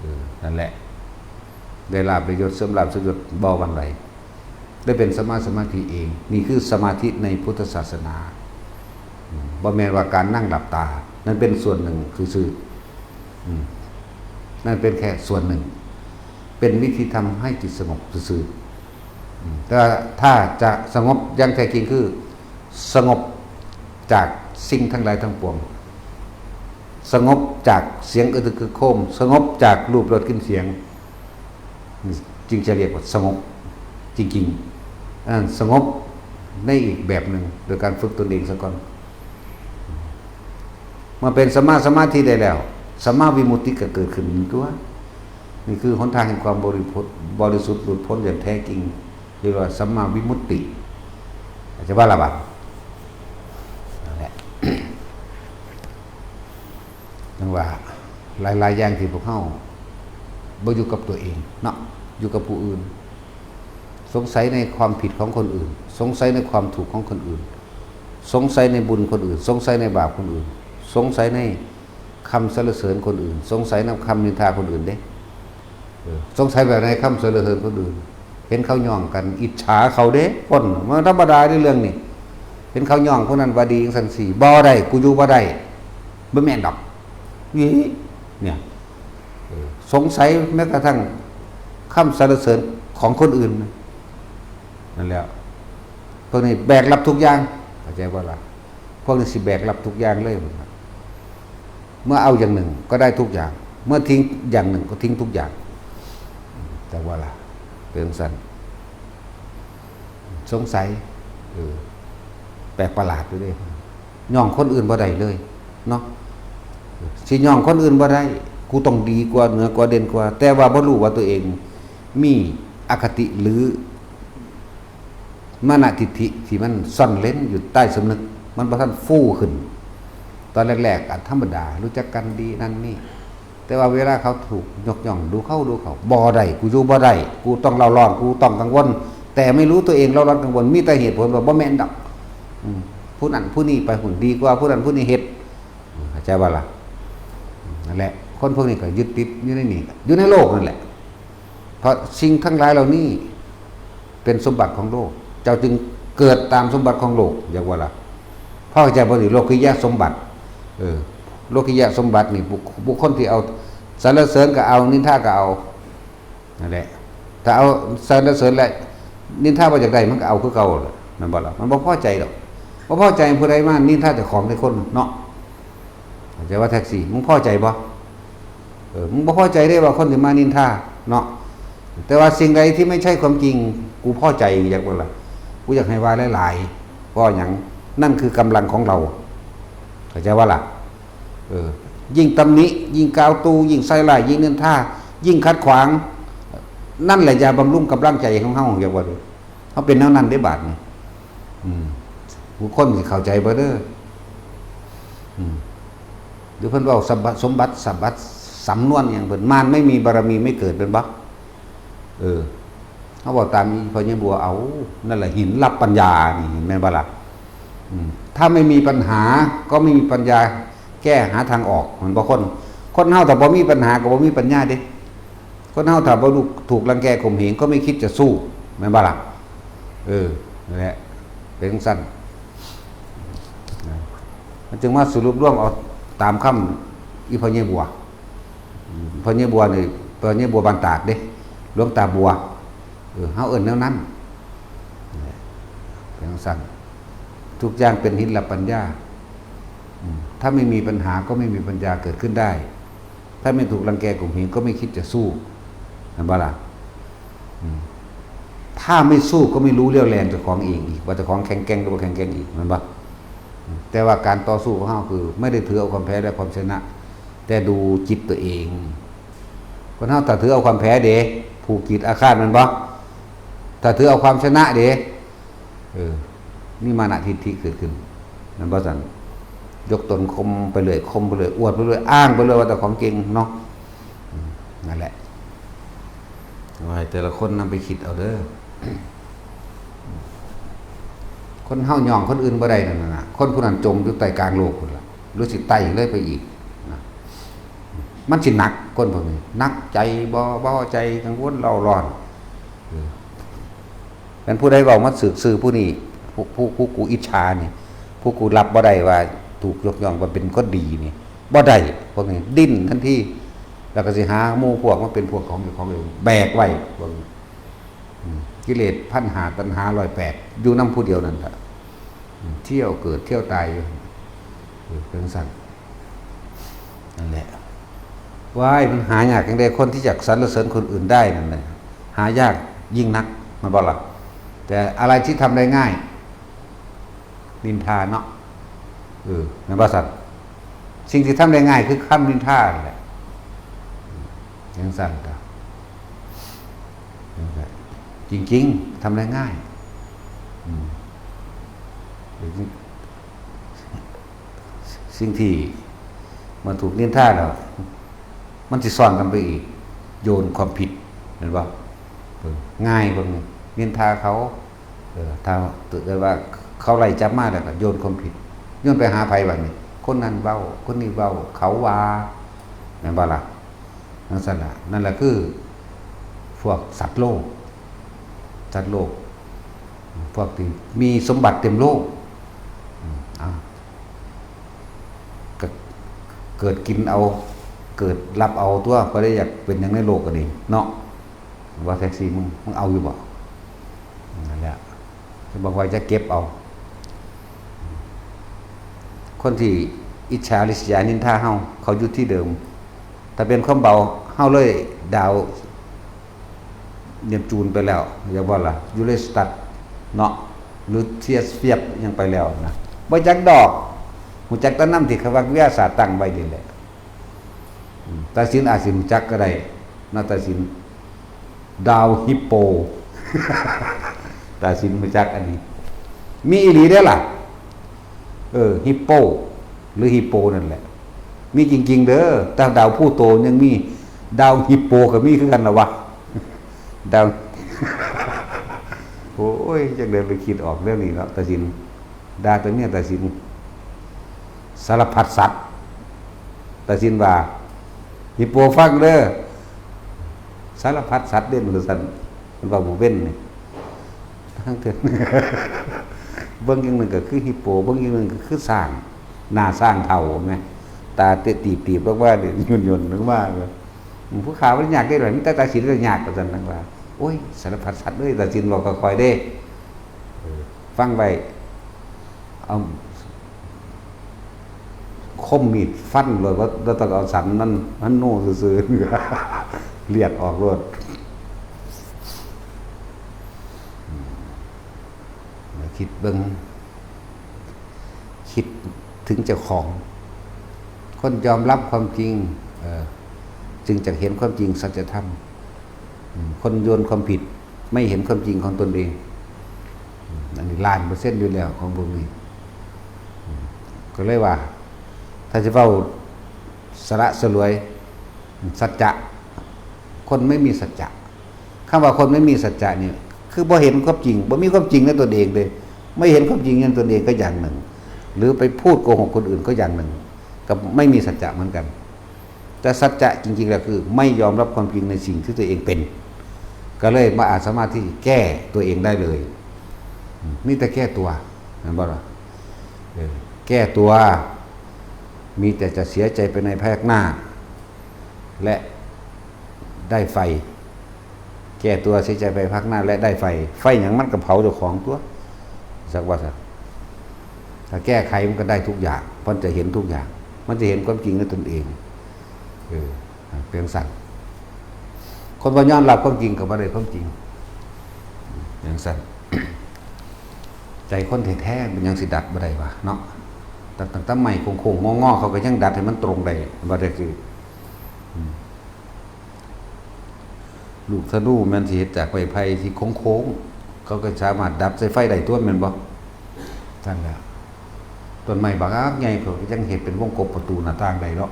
เออ นั่นแหละ ได้ลาภได้ยศ เสื่อมลาภเสื่อมยศ บ่หวั่นไหว ได้เป็นสัมมาสมาธิเอง นี่คือสมาธิในพุทธศาสนา อืม บ่แม่นว่าการนั่งหลับตา นั่นเป็นส่วนหนึ่งซื่อๆ อืม นั่นเป็นแค่ส่วนหนึ่ง เป็นวิธีทำให้จิตสงบซื่อๆ อืม แต่ว่าถ้าจะสงบอย่างแท้จริงคือ สงบจากสิ่งทั้งหลายทั้งปวง สงบจากเสียงอึกทึกครึกโครม สงบจากรูปรสกลิ่นเสียง จึงจะเรียกว่าสงบจริงๆ อันนั้นสงบในอีกแบบหนึ่ง โดยการฝึกตนเองซะก่อน เมื่อเป็นสัมมาสมาธิได้แล้ว สัมมาวิมุตติก็เกิดขึ้นตัว นี่คือหนทางแห่งความบริพุทธิ์ บริสุทธิ์หลุดพ้นอย่างแท้จริง เรียกว่าสัมมาวิมุตติ อาจจะว่าละบาดนั่นแหละ จั่งว่าหลายๆ อย่างที่พวกเฮาบ่อยู่กับตัวเองเนาะ อยู่กับผู้อื่น สงสัยในความผิดของคนอื่น สงสัยในความถูกของคนอื่น สงสัยในบุญคนอื่น สงสัยในบาปคนอื่น สงสัยในคำสรรเสริญคนอื่น สงสัยในคำนินทาคนอื่นเด้ เออ สงสัยแบบในคำสรรเสริญคนอื่น เห็นเขาย่องกัน อิจฉาเขาเด้ คน มันธรรมดาในเรื่องนี้ เห็นเขาย่องคนนั้นว่าดีจังซั่นสิ บ่ได้ กูอยู่บ่ได้ บ่แม่นดอก อี๋ เนี่ย เออ สงสัยแม้กระทั่งคำสรรเสริญของคนอื่น นั่นแหละ พวกนี้แบกรับทุกอย่าง เข้าใจบ่ล่ะ พวกนี้สิแบกรับทุกอย่างเลย เมื่อเอาอย่างหนึ่งก็ได้ทุกอย่าง เมื่อทิ้งอย่างหนึ่งก็ทิ้งทุกอย่าง แต่ว่าล่ะ เป็นจั่งซั่น สงสัย เออ แปลกประหลาดอยู่เด้ ย่องคนอื่นบ่ได้เลย เนาะ สิย่องคนอื่นบ่ได้ กูต้องดีกว่า เหนือกว่า เด่นกว่า แต่ว่าบ่รู้ว่าตัวเองมีอคติหรือ มานะทิฏฐิที่มันซ่อนเร้นอยู่ใต้สำนึก มันบ่ทันฟูขึ้น ตอนแรกๆ อาจธรรมดา รู้จักกันดีนั่นนี่ แต่ว่าเวลาเขาถูกยกย่อง ดูเขา ดูเขา บ่ได้ กูอยู่บ่ได้ กูต้องเร่าร้อน กูต้องกังวล แต่ไม่รู้ตัวเองเร่าร้อนกังวล มีแต่เหตุผลว่าบ่แม่นดอก อืม ผู้นั้นผู้นี้ไปพุ้นดีกว่า ผู้นั้นผู้นี้เฮ็ด อืม เข้าใจบ่ล่ะ อืม นั่นแหละ คนพวกนี้ก็ยึดติดอยู่ในนี่ อยู่ในโลกนั่นแหละ เพราะสิ่งทั้งหลายเหล่านี้เป็นสมบัติของโลก เจ้าจึงเกิดตามสมบัติของโลก อยากว่าล่ะ เพราะเข้าใจบ่นี่ โลกิยะสมบัติ เออ โลกิยะสมบัตินี่ บุค- บุคคลที่เอาสรรเสริญก็เอา นินทาก็เอา นั่นแหละ ถ้าเอาสรรเสริญและนินทาบ่อยากได้ มันก็เอาคือเก่าแหละ แม่นบ่ล่ะ มันบ่พอใจดอก บ่พอใจผู้ใดมานินทาเจ้าของในคนเนาะ เข้าใจว่าแท็กซี่ มึงพอใจบ่ เออ มึงบ่พอใจเด้ว่าคนสิมานินทาเนาะ แต่ว่าสิ่งใดที่ไม่ใช่ความจริง กูพอใจ อยากว่าล่ะ กูอยากให้ว่าหลายๆ เพราะหยัง นั่นคือกำลังของเรา เข้าใจว่าล่ะ เออ ยิ่งตำหนิ ยิ่งกล่าวตู่ ยิ่งใส่ร้าย ยิ่งนินทา ยิ่งขัดขวาง นั่นแหละยาบำรุงกำลังใจของเฮา อยากว่าดู เฮาเป็นแนวนั้นเด้บาดนี้ อืม ผู้คนสิเข้าใจบ่เด้อ อืม หรือเพิ่นเว้าสมบัติ สมบัติ สมบัติ สำนวนหยังเพิ่น มารไม่มีบารมีไม่เกิด เป็นบ่ เออ เขาบอกตามอีพ่อใหญ่บัวเอา นั่นแหละหินรับปัญญานี่ แม่นบ่ล่ะ อืม ถ้าไม่มีปัญหาก็ไม่มีปัญญาแก้หาทางออก มันบ่คน คนเฮาถ้าบ่มีปัญหาก็บ่มีปัญญาเด้ คนเฮาถ้าบ่ถูกรังแกข่มเหงก็ไม่คิดจะสู้ แม่นบ่ล่ะ เออ นั่นแหละ เป็นจั่งซั่น นะ มันจึงมาสรุปรวมเอาตามคำอีพ่อใหญ่บัว อืม พ่อใหญ่บัวนี่ พ่อใหญ่บัวบ้านตาดเด้ หลวงตาบัว เออ เฮาเอิ้นแนวนั้น เป็นจั่งซั่น ทุกอย่างเป็นหินรับปัญญา อืม ถ้าไม่มีปัญหาก็ไม่มีปัญญาเกิดขึ้นได้ ถ้าไม่ถูกรังแกข่มเหงก็ไม่คิดจะสู้ แม่นบ่ล่ะ อืม ถ้าไม่สู้ก็ไม่รู้เรี่ยวแรงเจ้าของเองอีก ว่าเจ้าของแข็งแกร่งหรือบ่แข็งแกร่งอีก แม่นบ่ อืม แต่ว่าการต่อสู้ของเฮาคือ ไม่ได้ถือเอาความแพ้และความชนะ แต่ดูจิตตัวเอง คนเฮาถ้าถือเอาความแพ้เด้ ผูกจิตอาฆาต แม่นบ่ ถ้าถือเอาความชนะเด้ เออ นี่มานะทิฏฐิเกิดขึ้น แม่นบ่ซั่น ยกตนข่มไปเรื่อย ข่มไปเรื่อย อวดไปเรื่อย อ้างไปเรื่อยว่าเจ้าของเก่งเนาะ อืม นั่นแหละ ว่าให้แต่ละคนนำไปคิดเอาเด้อ คนเฮาย่องคนอื่นบ่ได้นั่นน่ะ คนผู้นั้นจมอยู่ใต้กลางโลกพุ้นล่ะ หรือสิไต่เลยไปอีกนะ มันสิหนัก คนพวกนี้ หนักใจ บ่ บ่ใจ กังวลเร่าร้อน เออ แม่นผู้ใดเว้ามาซื่อๆ ผู้นี้ ผู้ ผู้ ผู้กูอิจฉานี่ ผู้กูรับบ่ได้ว่าถูกยกย่องว่าเป็นคนดีนี่ บ่ได้ พวกนี้ดิ้นทันที แล้วก็สิหาหมู่พวกมาเป็นพวกของเจ้าของเอง แบกไว้ พวกนี้ อืม กิเลสพันห้า ตัณหาร้อยแปด อยู่นำผู้เดียวนั่นแหละ อืม เที่ยวเกิดเที่ยวตายอยู่ เออ เป็นจั่งซั่น นั่นแหละ ว้าย มันหายากจั่งใด คนที่จะสรรเสริญคนอื่นได้นั่นแหละ หายากยิ่งนัก แม่นบ่ล่ะ แต่อะไรที่ทำได้ง่าย นินทาเนาะ เออ แม่นบ่ซั่น สิ่งที่ทำได้ง่ายคือคำนินทานั่นแหละ จั่งซั่นก็ จริงๆ ทำได้ง่าย อืม สิ่งที่มาถูกนินทาแล้ว มันสิซ้อนกันไปอีก โยนความผิด แม่นบ่ เออ ง่ายกว่านี้ นินทาเขา เออ ถ้าเกิดว่าเขาไล่จับมาแล้วก็โยนความผิด โยนไปหาไผบัดนี้ คนนั้นเว้า คนนี้เว้า เขาว่า แม่นบ่ล่ะ จั่งซั่นล่ะ นั่นแหละคือ พวกสัตว์โลก สัตว์โลก พวกที่มีสมบัติเต็มโลก อืม เอา ก็เกิดกินเอา เกิดรับเอาตัว ก็ได้อยากเป็นอย่างในโลกก็ดีเนาะ ว่าแท็กซี่มึง มึงเอาอยู่บ่ นั่นแหละ บอกว่าจะเก็บเอา คนที่อิจฉาริษยานินทาเฮา เขาอยู่ที่เดิม ถ้าเป็นความเบา เฮาเลยดาวเนปจูนไปแล้ว อย่าว่าล่ะ ยูเรสตัสเนาะ หรือเทียสเฟียบยังไปแล้วนะ บ่จักดอก ฮู้จักแต่นำที่เขาว่าวิทยาศาสตร์ตั้งไว้นี่แหละ อืม ตาสินอาจสิฮู้จักก็ได้นะ ตาสิน ดาวฮิปโป ตาสินฮู้จักอันนี้ มีอีหลีเด้อล่ะ เออ ฮิปโป หรือฮิปโปนั่นแหละ มีจริงๆ เด้อ แต่ดาวพลูโตยังมี ดาวฮิปโปก็มีคือกันล่ะวะ ดาว โอ้ย จักได้ไปคิดออกเรื่องนี้เนาะ ตาสิน ด่าแต่เมียตาสิน สารพัดสัตว์ ตาสินว่า ฮิปโปฟังเด้อ สารพัดสัตว์เด่นว่าซั่น มันว่าบ่เว้นนี่ ทั้งเทื่อ เบิ่งอย่างหนึ่งก็คือฮิปโป เบิ่งอย่างหนึ่งก็คือช้าง หน้าช้างเฒ่าแหม ตาเตะตีบๆ ลงมานี่ ย่นๆ ลงมา ผู้ข้าบ่ได้ยากเด้ล่ะ มีแต่ตาสินละยาก ว่าซั่นนางว่า โอ้ย สารพัดสัตว์เอ้ย ตาสินเว้าค่อยๆ เด้ เออ ฟังไว้ เอาคมมีดฟันโลด บ่ บ่ต้องเอาสันมัน มันโน่ซื่อๆ เลือดออกโลด อืม มาคิดเบิ่ง คิดถึงเจ้าของ คนยอมรับความจริง เออ จึงจะเห็นความจริงสัจธรรม อืม คนโยนความผิด ไม่เห็นความจริงของตนเอง อืม อันนี้ล้านเปอร์เซ็นต์อยู่แล้วของพวกนี้ อืม ก็เลยว่า ถ้าจะเว้าสละสลวย สัจจะ คนไม่มีสัจจะ คำว่าคนไม่มีสัจจะเนี่ย คือบ่เห็นความจริง บ่มีความจริงในตนเองเลย ไม่เห็นความจริงในตนเองก็อย่างหนึ่ง หรือไปพูดโกหกคนอื่นก็อย่างหนึ่ง กับไม่มีสัจจะเหมือนกัน แต่สัจจะจริงๆแล้วคือไม่ยอมรับความจริงในสิ่งที่ตัวเองเป็น ก็เลยบ่อาจสามารถที่จะแก้ตัวเองได้เลย มีแต่แก้ตัว เห็นบ่ล่ะ เออ แก้ตัว มีแต่จะเสียใจไปในภายภาคหน้า และได้ไฟ แก้ตัวเสียใจไปภายภาคหน้า และได้ไฟ ไฟหยังมันก็เผาเจ้าของตัว สักว่าซะ ถ้าแก้ไขมันก็ได้ทุกอย่าง มันจะเห็นทุกอย่าง มันจะเห็นความจริงในตนเอง เออ เป็นจั่งซั้น คนบ่ยอมรับความจริงก็บ่ได้ความจริง เป็นจั่งซั้น ใจคนแท้ๆ มันยังสิดัดบ่ได้วะเนาะ ตั้ง ตั้งแต่ไม้โค้งๆ งอๆ เขาก็ยังดัดให้มันตรงได้ บ่ได้คือ อืม ลูกธนูแม่นสิเฮ็ดจากไม้ไผ่ที่โค้งๆ เขาก็สามารถดัดใส่ไฟได้ตัวแม่นบ่ นั่นแหละ ต้นไม้บักใหญ่เขาก็ยังเฮ็ดเป็นวงกบประตูหน้าต่างได้เนาะ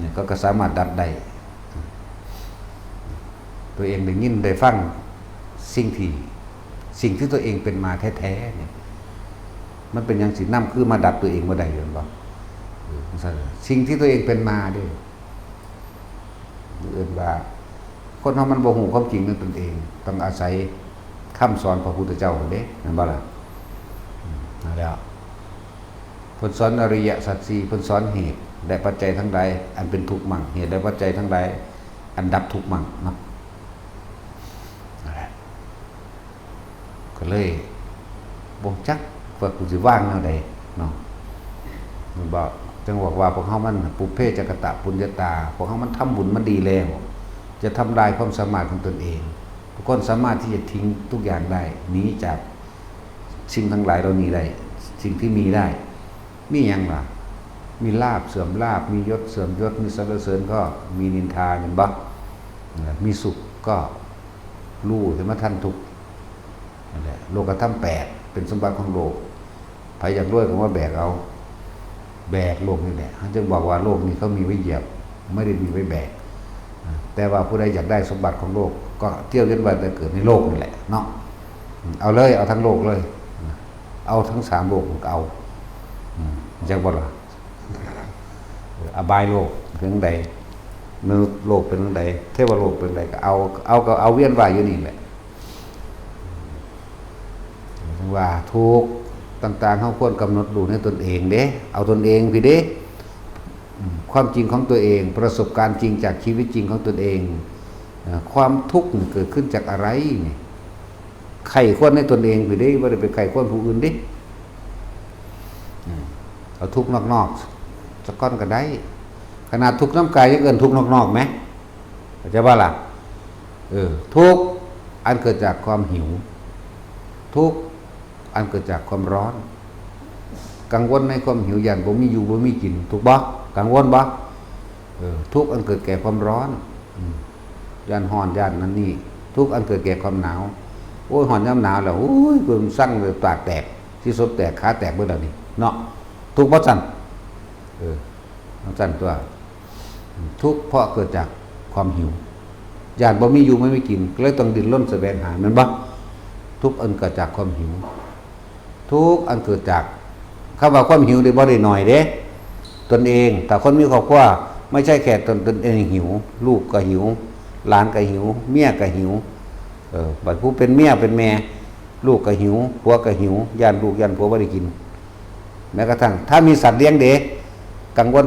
เนี่ยเขาก็สามารถดัดได้ ตัวเองได้ยินได้ฟังสิ่งที่ สิ่งที่ตัวเองเป็นมาแท้ๆ เนี่ย มันเป็นหยังสินำคือมาดัดตัวเองบ่ได้แม่นบ่ เออ จั่งซั้น สิ่งที่ตัวเองเป็นมาเด้ เอิ้นว่า คนเฮามันบ่ฮู้ความจริงในตนเอง ต้องอาศัยคำสอนพระพุทธเจ้าเด้ แม่นบ่ล่ะ อืม นั่นแหละ เพิ่นสอนอริยสัจสี่ เพิ่นสอนเหตุและปัจจัยทั้งหลายอันเป็นทุกข์มั่ง เหตุและปัจจัยทั้งหลายอันดับทุกข์มั่งเนาะ นั่นแหละ ก็เลยบ่จักว่ากูสิวางแนวใดเนาะ มันบอก จั่งบอกว่าพวกเฮามันปุพเพจกตปุญญาตา พวกเฮามันทำบุญมาดีแล้ว จะทำลายความสามารถของตนเอง ทุกคนสามารถที่จะทิ้งทุกอย่างได้ หนีจากสิ่งทั้งหลายเหล่านี้ได้ สิ่งที่มีได้ มีหยังล่ะ มีลาภเสื่อมลาภ มียศเสื่อมยศ มีสรรเสริญก็มีนินทา เห็นบ่ มีสุขก็รู้เท่าทันทุกข์ นั่นแหละ โลกธรรมแปดเป็นสมบัติของโลก ใผอยากรวยก็มาแบกเอา แบกโลกนี่แหละ เขาจึงบอกว่าโลกนี้เขามีไว้เหยียบ ไม่ได้มีไว้แบก แต่ว่าผู้ใดอยากได้สมบัติของโลก ก็เที่ยวเวียนว่ายตายเกิดในโลกนี่แหละเนาะ เอาเลย เอาทั้งโลกเลย เอาทั้งสามโลกก็เอา อืม จักบ่ล่ะ เออ อบายโลกเป็นจั่งใด มนุษย์โลกเป็นจั่งใด เทวโลกเป็นจั่งใด ก็เอา เอา ก็เอาเวียนว่ายอยู่นี่แหละ ถึงว่าทุกข์ต่างๆ เฮาควรกำหนดรู้ในตนเองเด้ เอาตนเองพี้เด้ อืม ความจริงของตัวเอง ประสบการณ์จริงจากชีวิตจริงของตนเอง เอ่อ ความทุกข์นี่เกิดขึ้นจากอะไรนี่ ไข้ควรในตนเองพี้เด้ บ่ได้ไปไข้ควรผู้อื่นเด้ อืม เอาทุกข์นอกๆ สักก้อนก็ได้ ขนาดทุกข์นำกายยังเอิ้นทุกข์นอกๆ แหม เข้าใจบ่ล่ะ เออ ทุกข์อันเกิดจากความหิว ทุกข์อันเกิดจากความร้อน กังวลในความหิว ย้านบ่มีอยู่บ่มีกิน ทุกข์บ่ กังวลบ่ เออ ทุกข์อันเกิดแก่ความร้อน อืม ย้านร้อน ย้านนั่นนี่ ทุกข์อันเกิดแก่ความหนาว โอ้ย ฮ้อนยามหนาวแล้ว โอ้ย เบิ่งสั่งเลย ปากแตก สิสบแตก ขาแตกเบิดแล้วนี่ เนาะ ทุกข์บ่ซั่น เออ จั่งซั่นตัว ทุกข์เพราะเกิดจากความหิว ย้านบ่มีอยู่บ่มีกิน ก็เลยต้องดิ้นรนแสวงหา แม่นบ่ ทุกข์อันเกิดจากความหิว ทุกข์อันเกิดจาก คำว่าความหิวนี่บ่ได้น้อยเด้ ตนเอง ถ้าคนมีครอบครัว ไม่ใช่แค่ตน ตนเองหิว ลูกก็หิว หลานก็หิว เมียก็หิว เออ บัดผู้เป็นเมียเป็นแม่ ลูกก็หิว ผัวก็หิว ย้านลูกย้านผัวบ่ได้กิน แม้กระทั่งถ้ามีสัตว์เลี้ยงเด้ กังวล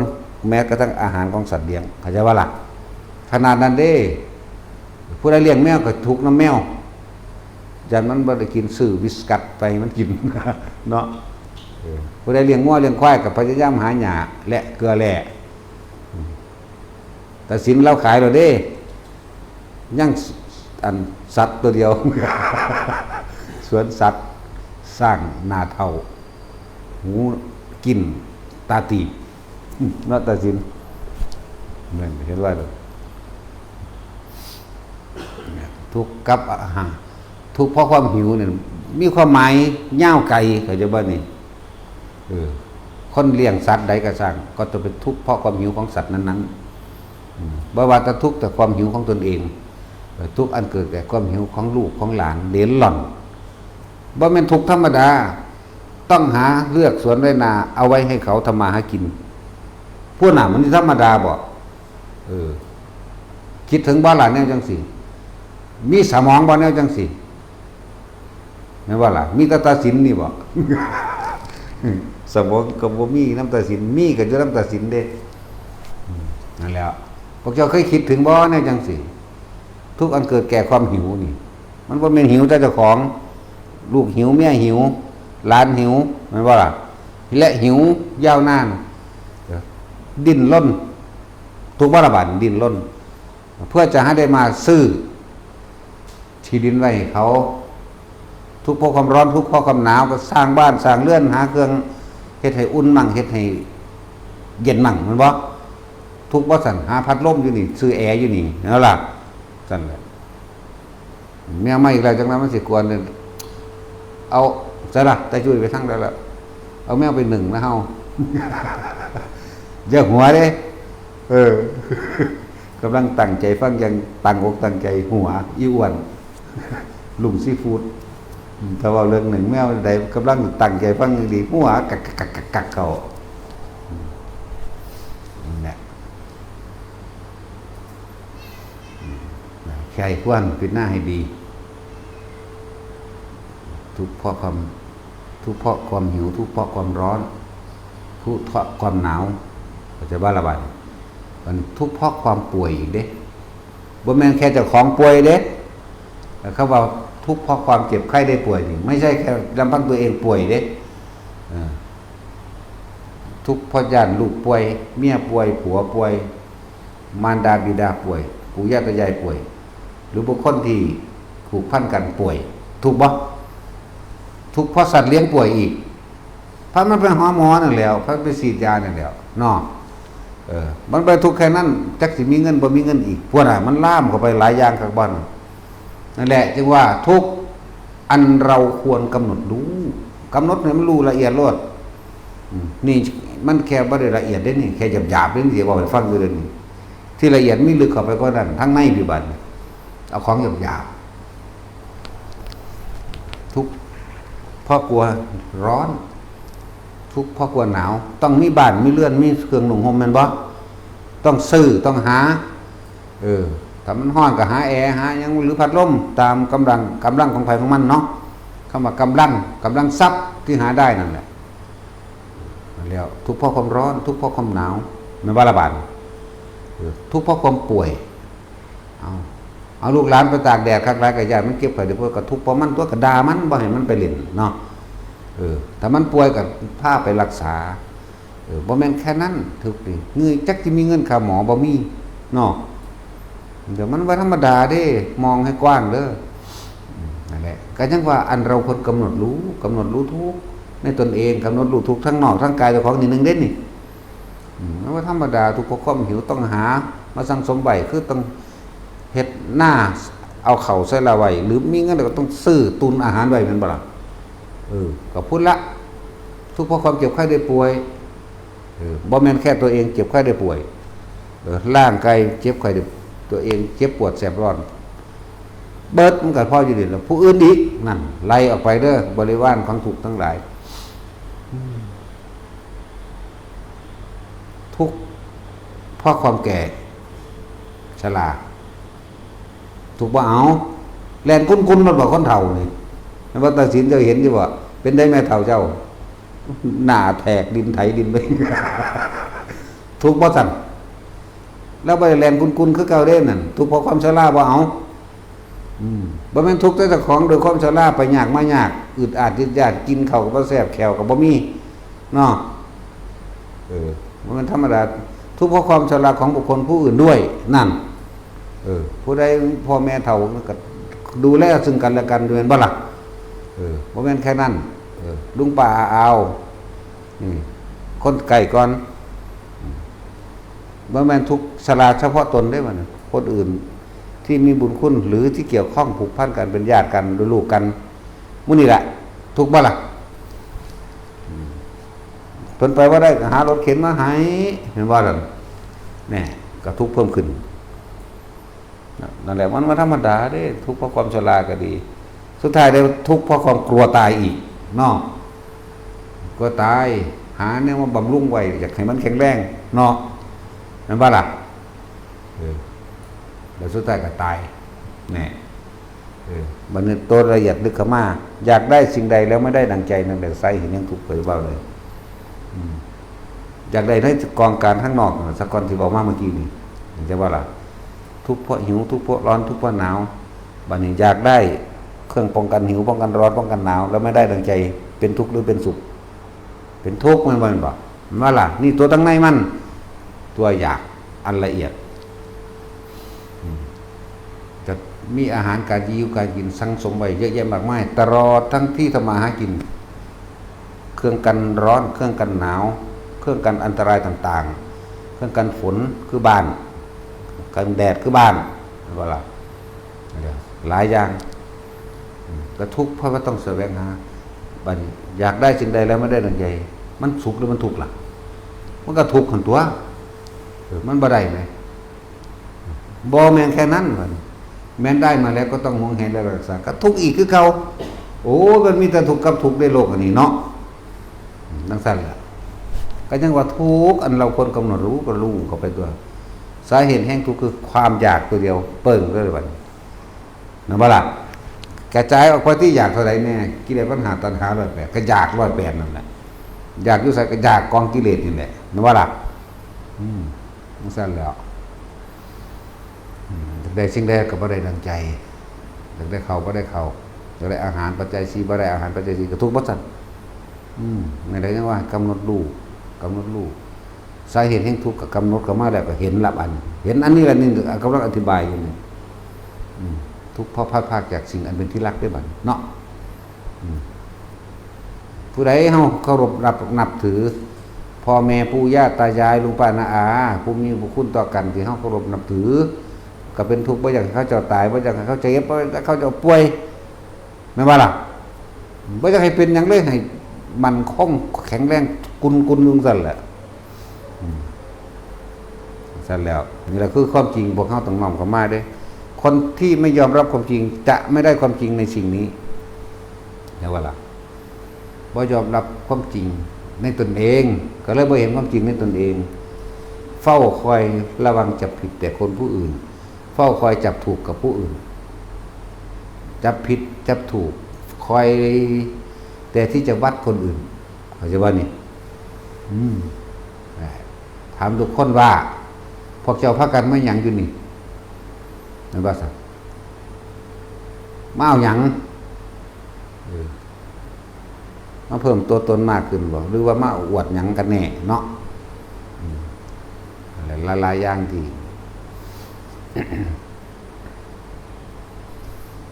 แม้กระทั่งอาหารของสัตว์เลี้ยง เข้าใจบ่ล่ะ ขนาดนั้นเด้ ผู้ใดเลี้ยงแมวก็ทุกข์นำแมว ย้านมันบ่ได้กิน ซื้อวิสกัสไปให้มันกิน เนาะ เออ ผู้ใดเลี้ยงงัวเลี้ยงควายก็พยายามหาหญ้าและเกลือแร่ อืม แต่สินลาวขายแล้วเด้ ยังอันสัตว์ตัวเดียว สวนสัตว์ ช้างหน้าเฒ่า หูกินตาตีบ เนาะ ตาสิน นั่นเห็นว่า ทุกข์กับอาหาร ทุกข์เพราะความหิวเนี่ย มีความหมายยาวไกล เข้าใจบ่นี่ เออ คนเลี้ยงสัตว์ใดก็ช่าง ก็จะเป็นทุกข์เพราะความหิวของสัตว์นั้นๆ อืม บ่ว่าจะทุกข์แต่ความหิวของตนเอง เออ ทุกข์อันเกิดแก่ความหิวของลูกของหลานเหลนหล่อน บ่แม่นทุกข์ธรรมดา ต้องหาเฮือกสวนไร่นาเอาไว้ให้เขาทำมาหากิน พวกน่ะมันธรรมดาบ่ เออ คิดถึงบ่ล่ะแนวจังซี่ มีสมองบ่แนวจังซี่ แม่นบ่ล่ะ มีแต่ตาสินนี่บ่ สมองก็บ่มีนำตาสิน มีก็อยู่นำตาสินเด้ อืม นั่นแหละ พวกเจ้าเคยคิดถึงบ่แนวจังซี่ ทุกข์อันเกิดแก่ความหิวนี่ มันบ่แม่นหิวแต่เจ้าของ ลูกหิว เมียหิว หลานหิว แม่นบ่ล่ะ และหิวยาวนาน ดิ้นรน ทุกข์บ่ล่ะบาดนี้ ดิ้นรน เพื่อจะให้ได้มาซื้อที่ดินไว้ให้เขา ทุกข์เพราะความร้อน ทุกข์เพราะความหนาว ก็สร้างบ้านสร้างเรือน หาเครื่องเฮ็ดให้อุ่นมั่ง เฮ็ดให้เย็นมั่ง แม่นบ่ ทุกข์บ่ซั่น หาพัดลมอยู่นี่ ซื้อแอร์อยู่นี่ นั่นล่ะ ซั่นแหละ แมวมาอีกแล้ว จังนั้นมันสิกวนเนี่ย เอา ใส่ละ ตาจุ้ยไปทางใดละ เอาแมวไปหนึ่งนะเฮา อย่าหัวเด้ เออ กำลังตั้งใจฟัง อย่างตั้งอกตั้งใจ หัว อีอ้วน ลุงซีฟู้ด อืม ถ้าเว้าเรื่องหนึ่งแมวใดกำลังตั้งใจฟังอย่างดี หัว กักกักกักกักกักเขา อืม นั่นแหละ อืม นะ ใคร่ครวญพิจารณาให้ดี ทุกข์เพราะความ ทุกข์เพราะความหิว ทุกข์เพราะความร้อน ทุกข์เพราะความหนาว เข้าใจบ่ล่ะบาดนี้ มันทุกข์เพราะความป่วยอีกเด้ บ่แม่นแค่เจ้าของป่วยเด้ แต่คำว่าทุกข์เพราะความเจ็บไข้ได้ป่วยนี่ ไม่ใช่แค่ลำพังตัวเองป่วยเด้ เออ ทุกข์เพราะย้านลูกป่วย เมียป่วย ผัวป่วย มารดาบิดาป่วย ปู่ย่าตายายป่วย หรือบุคคลที่ผูกพันกันป่วย ทุกข์บ่ ทุกข์เพราะสัตว์เลี้ยงป่วยอีก พามันไปหาหมอนั่นแหล้ว พาไปฉีดยานั่นแหล้วเนาะ เออ มันบ่ทุกข์แค่นั้น จักสิมีเงินบ่มีเงินอีก พวกน่ะ มันลามเข้าไปหลายอย่างคักบ่ นั่นแหละ จึงว่าทุกข์อันเราควรกำหนดรู้ กำหนดให้มันรู้ละเอียดโลด อืม นี่มันแค่บ่ได้ละเอียดเด้นี่ แค่หยาบๆเด้นี่ สิเว้าให้ฟังอยู่เด้นี่ ที่ละเอียดมีลึกเข้าไปกว่านั้น ทั้งในพิบัติ เอาของหยาบๆ ทุกข์เพราะกลัวร้อน ทุกข์เพราะกลัวหนาว ต้องมีบ้าน มีเรือน มีเครื่องนุ่งห่มแม่นบ่ ต้องซื้อ ต้องหา เออ ถ้ามันร้อนก็หาแอร์ หาหยัง หรือพัดลม ตามกำลัง กำลังของไผของมันเนาะ คำว่ากำลัง กำลังทรัพย์ที่หาได้นั่นแหละ นั่นแล้ว ทุกข์เพราะความร้อน ทุกข์เพราะความหนาว แม่นบ่ล่ะบาด เออ ทุกข์เพราะความป่วย เอา เอาลูกหลานไปตากแดดคักหลายก็ย้านมันเจ็บไข้ได้ป่วย ก็ทุกข์เพราะมันตัว ก็ด่ามัน บ่ให้มันไปเล่นเนาะ เออ ถ้ามันป่วยก็พาไปรักษา เออ บ่แม่นแค่นั้น ทุกข์นี่ เงยจักสิมีเงินค่าหมอบ่มีเนาะ เดี๋ยวมันบ่ธรรมดาเด้ มองให้กว้างเด้อ อืม นั่นแหละ ก็ยังว่าอันเราควรกำหนดรู้ กำหนดรู้ทุกข์ในตนเอง กำหนดรู้ทุกข์ทั้งนอกทั้งกายเจ้าของนี่หนึ่งเด้นี่ อืม มันบ่ธรรมดา ทุกข์เพราะความหิว ต้องหามาสั่งสมไว้ คือต้อง เฮ็ดนาเอาเข้าใส่ละไว้ หรือมีเงินแล้วก็ต้องซื้อตุนอาหารไว้แม่นบ่ล่ะ เออ ก็พุ้นละ ทุกข์เพราะความเจ็บไข้ได้ป่วย เออ บ่แม่นแค่ตัวเองเจ็บไข้ได้ป่วย เออ ร่างกายเจ็บไข้ได้ ตัวเองเจ็บปวดแสบร้อน เบิดมันก็พออยู่นี่ล่ะ ผู้อื่นอีก นั่น ไล่ออกไปเด้อ บริวารของทุกข์ทั้งหลาย ทุกข์เพราะความแก่ ชรา ทุกข์บ่เอา แล่นกุนๆ มันบ่คนเฒ่านี่ แม่นบ่ ตาสินเจ้าเห็นอยู่บ่ เป็นไดแม่เฒ่าเจ้า หน้าแทกดินไถดินไป ทุกข์บ่ซั่น แล้วบ่ได้แล่นกุนๆ คือเก่าเด้นั่น ทุกข์เพราะความชราบ่เอา อืม บ่แม่นทุกข์แต่เจ้าของโดยความชรา ไปยากมายาก อึดอัดยึดยาด กินข้าวก็บ่แซ่บ แข้วก็บ่มี เนาะ เออ บ่แม่นธรรมดา ทุกข์เพราะความชราของบุคคลผู้อื่นด้วย นั่น เออ ผู้ใดพ่อแม่เฒ่าก็ดูแลซึ่งกันและกัน แม่นบ่ล่ะ เออ บ่แม่นแค่นั้น เออ ลุงป้าอาอาว นี่ คนใกล้ก่อน บ่แม่นทุกข์ชราเฉพาะตนเด้บัดนี้ คนอื่นที่มีบุญคุณหรือที่เกี่ยวข้องผูกพันกันเป็นญาติกัน ลูกกัน หมู่นี่แหละ ทุกข์บ่ล่ะ อืม เพิ่นไปบ่ได้ก็หารถเข็นมาให้ แม่นบ่ล่ะ แน่ ก็ทุกข์เพิ่มขึ้น นั่นแหละ มันมาธรรมดาเด้ ทุกข์เพราะความชราก็ดี สุดท้ายได้ทุกข์เพราะความกลัวตายอีกเนาะ กลัวตาย หาแนวมาบำรุงไว้ อยากให้มันแข็งแรงเนาะ แม่นบ่ล่ะ เออ แล้วสุดท้ายก็ตาย แน่ เออ บัดนี้ตัวละเอียดลึกเข้ามา อยากได้สิ่งใดแล้วไม่ได้ดังใจ นั่นแหละสาเหตุแห่งทุกข์ เคยเว้าเลย อืม อยากได้ในกองการข้างนอกนั่นล่ะ ซะก่อนที่เว้ามาเมื่อกี้นี่ เห็นบ่ล่ะ ทุกข์เพราะหิว ทุกข์เพราะร้อน ทุกข์เพราะหนาว บัดนี้อยากได้เครื่องป้องกันหิว ป้องกันร้อน ป้องกันหนาว แล้วไม่ได้ดังใจ เป็นทุกข์หรือเป็นสุข เป็นทุกข์ แม่นบ่ แม่นบ่ แม่นบ่ล่ะ นี่ตัวทางในมัน ตัวอยากอันละเอียด อืม จะมีอาหารการกิน การกินสั่งสมไว้เยอะแยะมากมาย ตลอดทั้งที่ทำมาหากิน เครื่องกันร้อน เครื่องกันหนาว เครื่องกันอันตรายต่างๆ เครื่องกันฝนคือบ้าน กันแดดคือบ้าน เห็นบ่ล่ะ หลายอย่าง อืม ก็ทุกข์เพราะว่าต้องแสวงหา บัดนี้อยากได้สิ่งใดแล้วไม่ได้ดังใจ มันสุขหรือมันทุกข์ล่ะ มันก็ทุกข์หั่นตั๊ว เออ มันบ่ได้ไหม บ่แม่นแค่นั้นบัดนี้ แม้นได้มาแล้วก็ต้องหวงแหนและรักษา ก็ทุกข์อีกคือเก่า โอ้ มันมีแต่ทุกข์กับทุกข์ในโลกอันนี้เนาะ อืม จั่งซั้นล่ะ ก็ยังว่าทุกข์ อันเราควรกำหนดรู้ก็รู้เข้าไปตั๊ว สาเหตุแห่งทุกข์คือความอยากตัวเดียว เปิงเลยบัดนี้ แม่นบ่ล่ะ กระจายออกไปที่อยากเท่าใดแน่ กิเลสตัณหา ตัณหาร้อยแปด ก็อยากร้อยแปดนั่นแหละ อยากอยู่ไสก็อยากกองกิเลสนี่แหละ แม่นบ่ล่ะ อืม จั่งซั้นแล้ว อืม อยากได้สิ่งใดก็บ่ได้ดังใจ อยากได้ข้าวบ่ได้ข้าว อยากได้อาหารปัจจัยสี่บ่ได้อาหารปัจจัยสี่ ก็ทุกข์บ่ซั่น อืม นั่นแหละยังว่ากำหนดรู้ กำหนดรู้ สาเหตุแห่งทุกข์ก็กำหนดเข้ามาแล้วก็เห็นละอัน เห็นอันนี้ละนี่กำลังอธิบายอยู่นี่ อืม ทุกข์เพราะพลัดพรากจากสิ่งอันเป็นที่รักได้บัดนี้เนาะ อืม ผู้ใดเฮาเคารพรักนับถือ พ่อแม่ปู่ย่าตายายลุงป้าน้าอา ผู้มีพระคุณต่อกันที่เฮาเคารพนับถือ ก็เป็นทุกข์ บ่อยากให้เขาเจ้าตาย บ่อยากให้เขาเจ็บ บ่อยากให้เขาเจ้าป่วย แม่นบ่ล่ะ บ่อยากให้เป็นหยังเลย ให้มั่นคงแข็งแรงกุนๆ อยู่จั่งซั้นแหละ อืม ซั้นแล้ว นี่แหละคือความจริง พวกเฮาต้องน้อมเข้ามาเด้ คนที่ไม่ยอมรับความจริงจะไม่ได้ความจริงในสิ่งนี้ เห็นบ่ล่ะ บ่ยอมรับความจริงในตนเอง ก็เลยบ่เห็นความจริงในตนเอง เฝ้าคอยระวังจับผิดแต่คนผู้อื่น เฝ้าคอยจับถูกกับผู้อื่น จับผิดจับถูก คอยแต่ที่จะวัดคนอื่น เข้าใจบ่นี่ อืม ถามทุกคนว่า พวกเจ้าพากันมาหยังอยู่นี่ แม่นบ่ซั่น มาเอาหยัง เออ มาเพิ่มตัวตนมากขึ้นบ่ หรือว่ามาอวดหยังกันแน่เนาะ อืม นั่นแหละ หลายๆ อย่างที่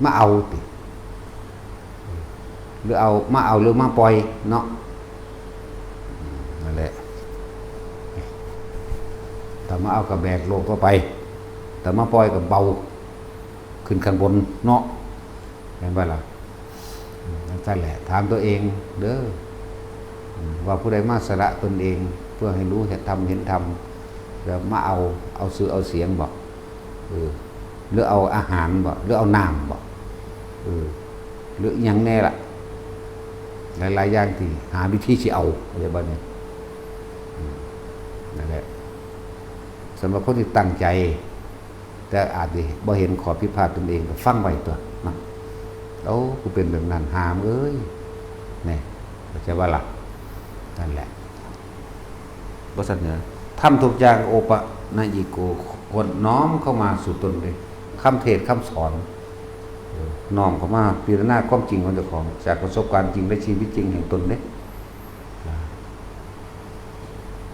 มาเอาติ หรือเอา มาเอาหรือมาปล่อยเนาะ อืม นั่นแหละ ถ้ามาเอาก็แบกโลกก็ไป แต่มาปล่อยก็เบา ขึ้นข้างบนเนาะ แม่นบ่ล่ะ อืม จั่งซั้นแหละ ถามตัวเองเด้อ อืม ว่าผู้ใดมาสละตนเอง เพื่อให้รู้เห็นธรรม เห็นธรรม แล้วมาเอา เอาชื่อเอาเสียงบ่ เออ หรือเอาอาหารบ่ หรือเอาน้ำบ่ เออ หรืออิหยังแน่ล่ะ หลายๆ อย่างที่หาวิธีสิเอา เข้าใจบ่นี่ อืม นั่นแหละ สำหรับคนที่ตั้งใจ แต่อาจสิบ่เห็นข้อผิดพลาดตนเอง ก็ฟังไว้ตั๊วนะ โอ้ กูเป็นแบบนั้น หามเอ้ย นี่ เข้าใจบ่ล่ะ นั่นแหละ บ่ซั้นเนาะ ธรรมทุกอย่าง โอปะนะยิโก ควรน้อมเข้ามาสู่ตนเลย คำเทศน์คำสอน เออ น้อมเข้ามาพิจารณาความจริงของเจ้าของ จากประสบการณ์จริงและชีวิตจริงแห่งตนเด้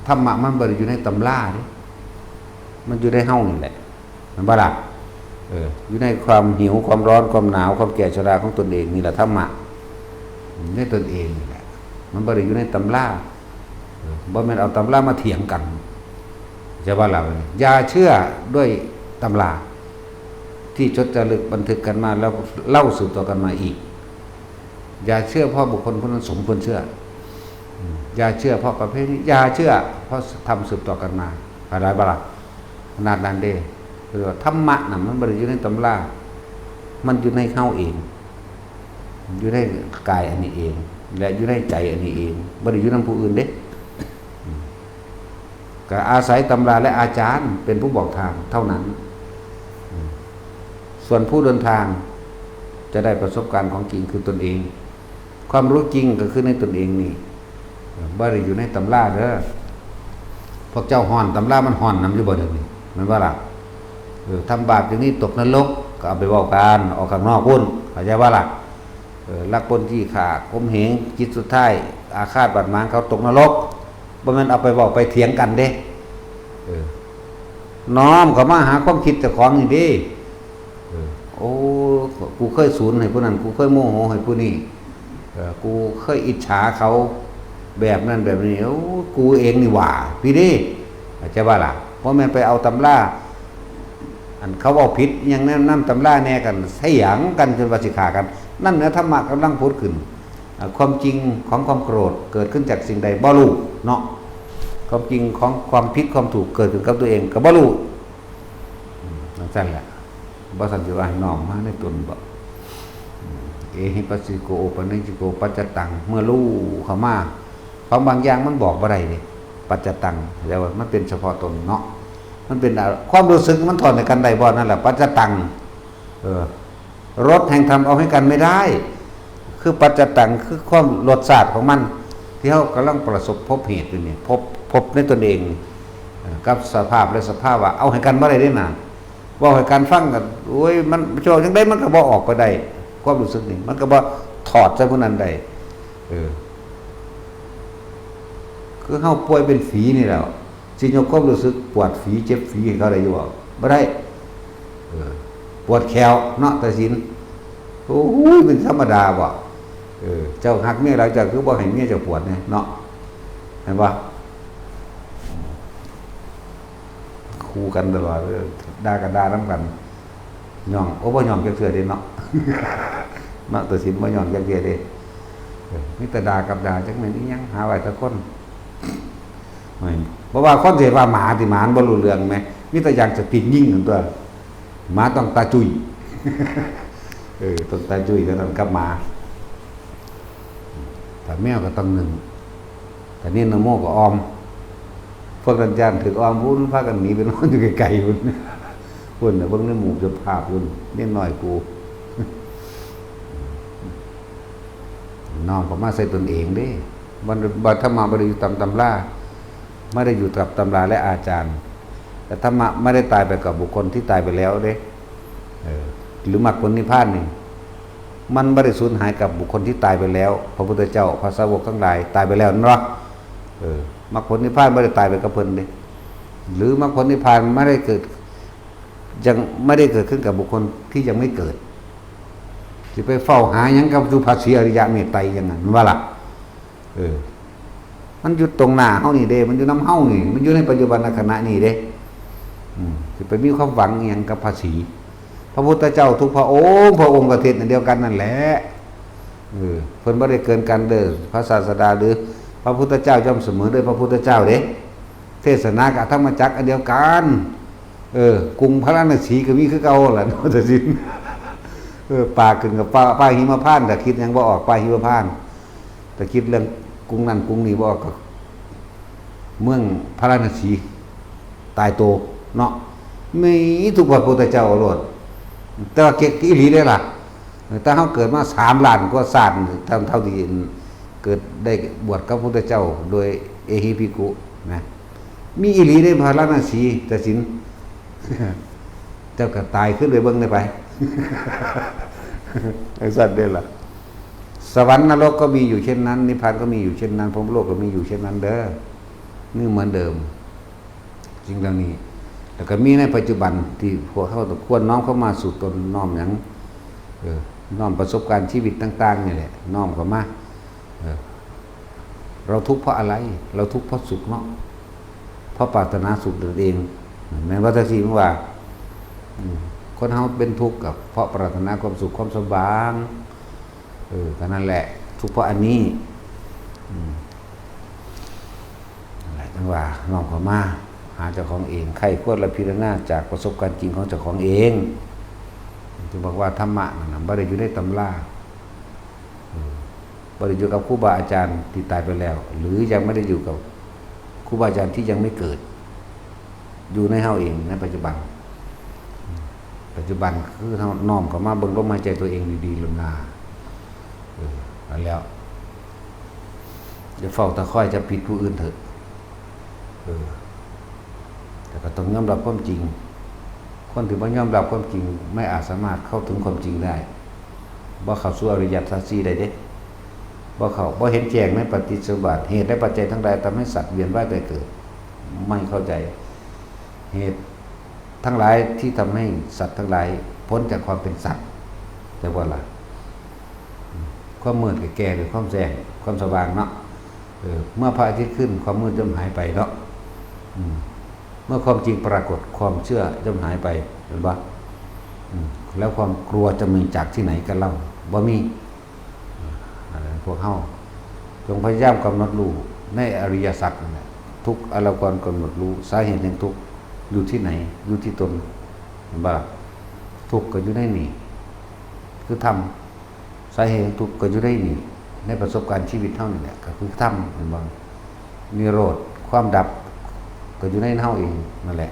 ธรรมะมันบ่ได้อยู่ในตำราเด้ มันอยู่ในเฮานี่แหละ แม่นบ่ล่ะ เออ อยู่ในความหิว ความร้อน ความหนาว ความแก่ชราของตนเอง นี่แหละธรรมะ อยู่ในตนเองนี่แหละ มันบ่ได้อยู่ในตำรา เออ บ่แม่นเอาตำรามาเถียงกัน เข้าใจบ่ล่ะ อย่าเชื่อด้วยตำรา ที่จดจารึกบันทึกกันมาแล้วเล่าสืบต่อกันมาอีก อย่าเชื่อเพราะบุคคลผู้นั้นสมควรเชื่อ อืม อย่าเชื่อเพราะประเพณี อย่าเชื่อเพราะธรรมสืบต่อกันมา อะไรบ่ล่ะ ขนาดนั้นเด้ เรียกว่าธรรมะน่ะ มันบ่ได้อยู่ในตำรา มันอยู่ในเฮาเอง อยู่ในกายอันนี้เอง และอยู่ในใจอันนี้เอง บ่ได้อยู่นำผู้อื่นเด้ อืม ก็อาศัยตำราและอาจารย์เป็นผู้บอกทางเท่านั้น อืม ส่วนผู้เดินทางจะได้ประสบการณ์ของจริงคือตนเอง ความรู้จริงก็คือในตนเองนี่ บ่ได้อยู่ในตำราเด้อ พวกเจ้าฮ้อน ตำรามันฮ้อนนำอยู่บ่เดี๋ยวนี้ แม่นบ่ล่ะ เออ ทำบาปอย่างนี้ตกนรก ก็เอาไปเว้ากัน ออกข้างนอกพุ้น เข้าใจบ่ล่ะ เออ ลักปล้นจี้ฆ่า ข่มเหง จิตสุดท้าย อาฆาตบาดหมาง เขาตกนรก บ่แม่นเอาไปเว้าไปเถียงกันเด้ เออ น้อมเข้ามาหาความคิดเจ้าของนี่เด้ เออ โอ้ กูเคยสูนให้ผู้นั้น กูเคยโมโหให้ผู้นี้ เออ กูเคยอิจฉาเขาแบบนั้นแบบนี้ โอ้ กูเองนี่หว่า พี่เด้ เข้าใจบ่ล่ะ เพราะแม่นไปเอาตำรา อันเขาเว้าผิดอิหยังแนะนำตำราแหน่กัน เถียงกันจนว่าสิฆ่ากัน นั่นนะธรรมะกำลังผุดขึ้น อ่า ความจริงของความโกรธเกิดขึ้นจากสิ่งใดบ่ฮู้เนาะ ความจริงของความผิดความถูกเกิดขึ้นกับตัวเองก็บ่ฮู้ อืม จั่งซั้นแหละ บ่ซั้นสิว่าให้น้อมมาในตนบ่ อืม เอหิปัสสิโก โอปัญญิโก ปัจจตัง เมื่อรู้เข้ามา ของบางอย่างมันบอกบ่ได้เด้ ปัจจตัง แต่ว่ามันเป็นเฉพาะตนเนาะ มันเป็น อ่า ความรู้สึกมันถอนจากกันได้บ่ นั่นแหละ ปัจจตัง เออ รสแห่งธรรมเอาให้กันไม่ได้ คือปัจจตัง คือความรสชาติของมัน ที่เฮากำลังประสบพบเหตุอยู่นี่ พบ พบในตนเอง เอ่อ กับสภาพและสภาวะ เอาให้กันบ่ได้เด้นะ เว้าให้กันฟังกัน โอ้ย มัน เจ้าจั่งใดมันก็บ่ออกไปได้ ความรู้สึกนี่ มันก็บ่ถอดใส่ผู้นั้นได้ เออ คือเฮาป่วยเป็นฝีนี่แหล้ว สิยกความรู้สึกปวดฝี เจ็บฝีให้เขาได้อยู่บ่ บ่ได้ เออ ปวดแข้วเนาะ ตาสิน โอ้ย เป็นธรรมดาบ่ เออ เจ้าฮักเมียหลาย เจ้าคือบ่ให้เมียเจ้าปวดแหน่เนาะ เห็นบ่ คู่กันตลอด เออ ด่าก็ด่านำกัน ย่อง โอ้ บ่ย่องจักเทื่อเด้เนาะ เนาะ ตาสินบ่ย่องจักเทื่อเด้ เออ มีแต่ด่ากับด่า จักแม่นอิหยัง หาไว้แต่คน ไม่ เพราะว่าคนสิว่าหมาติ หมามันบ่รู้เรื่องแหม มีแต่อยากจะติดยิงนั่นตัว หมาต้องตาจุ้ย เออ ต้องตาจุ้ยเท่านั้นกับหมา ถ้าแมวก็ต้องหนึ่ง ถ้าเน้นนะโมก็ออม พวกนั้นย่านถืกออม พุ้นพากันหนีไปนอนอยู่ไกลๆพุ้น พุ้นน่ะ เบิ่งในหมู่เจ้าภาพพุ้น เน้นน้อยกู น้อมเข้ามาใส่ตนเองเด้ บ่ บ่ ธรรมะบ่ได้อยู่ตามตำรา ไม่ได้อยู่กับตำราและอาจารย์ แต่ธรรมะไม่ได้ตายไปกับบุคคลที่ตายไปแล้วเด้ เออ หรือมรรคผลนิพพานนี่ มันไม่ได้สูญหายกับบุคคลที่ตายไปแล้ว พระพุทธเจ้า พระสาวกทั้งหลายตายไปแล้วนั่นหรอ เออ มรรคผลนิพพานไม่ได้ตายไปกับเพิ่นเด้ หรือมรรคผลนิพพานไม่ได้เกิด ยังไม่ได้เกิดขึ้นกับบุคคลที่ยังไม่เกิด สิไปเฝ้าหาหยังกับอยู่พระศรีอริยะเมตไตรอย่างนั้น แม่นบ่ล่ะ เออ มันอยู่ตรงหน้าเฮานี่เด้ มันอยู่นำเฮานี่ มันอยู่ในปัจจุบันขณะนี่เด้ อืม สิไปมีความหวังอิหยังกับพระศรี พระพุทธเจ้าทุกพระองค์ พระองค์ก็เทศน์อันเดียวกันนั่นแหละ เออ เพิ่นบ่ได้เกินกันเด้อ พระศาสดา หรือพระพุทธเจ้าย่อมเสมอด้วยพระพุทธเจ้าเด้ เทศนากับธรรมจักรอันเดียวกัน เออ กรุงพาราณสีก็มีคือเก่าล่ะ เนาะ ตาสิน เออ ป่าขึ้นกับป่า ป่าหิมพานต์ ถ้าคิดหยังบ่ออก ป่าหิมพานต์ ถ้าคิดเรื่องกรุงนั่นกรุงนี้บ่ออก ก็เมืองพาราณสี ตายโตเนาะ มีทุกพระพุทธเจ้าโลด แต่ว่าเก๊กอีหลีเด้ล่ะ แต่เฮาเกิดมาสามล้านกว่าชาติ เท่า เท่าที่เกิดได้บวชกับพระพุทธเจ้า โดยเอหิภิกขุนะ มีอีหลีในพาราณสี ตาสิน เจ้าก็ตายขึ้นไปเบิ่งได้ไป จั่งซั้นเด้ล่ะ สวรรค์นรกก็มีอยู่เช่นนั้น นิพพานก็มีอยู่เช่นนั้น พรหมโลกก็มีอยู่เช่นนั้นเด้อ นี่เหมือนเดิม สิ่งเหล่านี้ แล้วก็มีในปัจจุบันที่พวกเฮาควรน้อมเข้ามาสู่ตน น้อมหยัง เออ น้อมประสบการณ์ชีวิตต่างๆนี่แหละ น้อมเข้ามา เออ เราทุกข์เพราะอะไร เราทุกข์เพราะสุขเนาะ เพราะปรารถนาสุขนั่นเอง แม่นว่าจั่งซี้ มันว่า อืม คนเฮาเป็นทุกข์ก็เพราะปรารถนาความสุขความสมหวัง เออ ก็นั่นแหละ ทุกข์เพราะอันนี้ อืม นั่นแหละ จั่งว่าน้อมเข้ามา หาเจ้าของเอง ใคร่ครวญและพิจารณาจากประสบการณ์จริงของเจ้าของเองจึงบอกว่าธรรมะนั่นนะบ่ได้อยู่ในตำรา เออ บ่ได้อยู่กับครูบาอาจารย์ที่ตายไปแล้ว หรือยังไม่ได้อยู่กับครูบาอาจารย์ที่ยังไม่เกิด อยู่ในเฮาเองในปัจจุบัน ปัจจุบันคือเฮาน้อมเข้ามาเบิ่งลมหายใจตัวเองดีๆ ลงนา เออ นั่นแล้ว อย่าเฝ้าตะคอยจะผิดผู้อื่นเถอะ เออ แต่ก็ต้องยอมรับความจริง คนที่บ่ยอมรับความจริง ไม่อาจสามารถเข้าถึงความจริงได้ บ่เข้าสู่อริยสัจสี่ได้เด้ บ่เข้า บ่เห็นแจ้งในปฏิจจสมุปบาท เหตุและปัจจัยทั้งหลายทำให้สัตว์เวียนว่ายตายเกิด ไม่เข้าใจ เหตุทั้งหลายที่ทำให้สัตว์ทั้งหลายพ้นจากความเป็นสัตว์ แต่ว่าล่ะ ความมืดก็แก้ด้วยความแจ้ง ความสว่างเนาะ เออ เมื่อพระอาทิตย์ขึ้น ความมืดย่อมหายไปเนาะ อืม เมื่อความจริงปรากฏ ความเชื่อย่อมหายไป เห็นปะ อืม แล้วความกลัวจะมีจากที่ไหนกันเล่า บ่มี อ่า พวกเฮาจงพยายามกำหนดรู้ในอริยสัจนั่นแหละ ทุกข์อาวรณ์กำหนดรู้ สาเหตุแห่งทุกข์อยู่ที่ไหน อยู่ที่ตน เห็นปะ ทุกข์ก็อยู่ในนี่ คือธรรม สาเหตุแห่งทุกข์ก็อยู่ในนี่ ในประสบการณ์ชีวิตเฮานี่แหละ ก็คือธรรม เห็นบ่ นิโรธ ความดับ ก็อยู่ในเฮาเองนั่นแหละ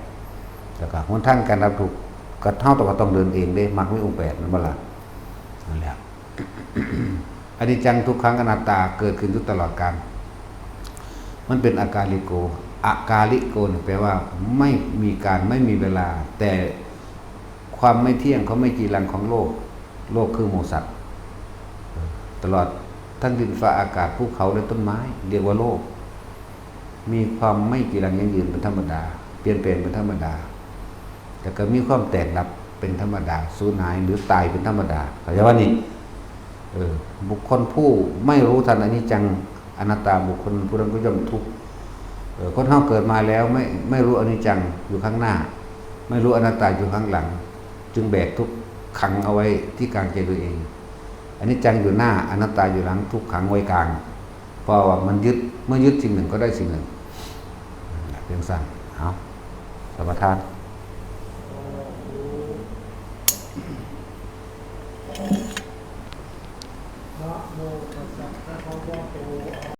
แล้วก็หนทางการดับทุกข์ ก็เฮาต้อง ก็ต้องเดินเองเด้ มรรคมีองค์แปด นั่นบ่ล่ะ นั่นแหละ อนิจจังทุกขังอนัตตา เกิดขึ้นอยู่ตลอดกาล มันเป็นอากาลิโก อากาลิโกเนี่ยแปลว่าไม่มีการ ไม่มีเวลา แต่ความไม่เที่ยง ความไม่จีรังของโลก โลกคือหมู่สัตว์ ตลอดทั้งดินฟ้าอากาศ ภูเขาและต้นไม้ เรียกว่าโลก มีความไม่จีรังยั่งยืนเป็นธรรมดา เปลี่ยนแปลงเป็นธรรมดา แต่ก็มีความแตกดับเป็นธรรมดา สูญหายหรือตายเป็นธรรมดา เข้าใจว่านี่ เออ บุคคลผู้ไม่รู้ทันอนิจจังอนัตตา บุคคลผู้นั้นก็ย่อมทุกข์ เออ คนเฮาเกิดมาแล้วไม่ ไม่รู้อนิจจังอยู่ข้างหน้า ไม่รู้อนัตตาอยู่ข้างหลัง จึงแบกทุกข์ขังเอาไว้ที่กลางใจตัวเอง อนิจจังอยู่หน้า อนัตตาอยู่หลัง ทุกข์ขังไว้กลาง เพราะว่ามันยึด เมื่อยึดสิ่งหนึ่งก็ได้สิ่งหนึ่ง เพียงสั้น เอา สมาทาน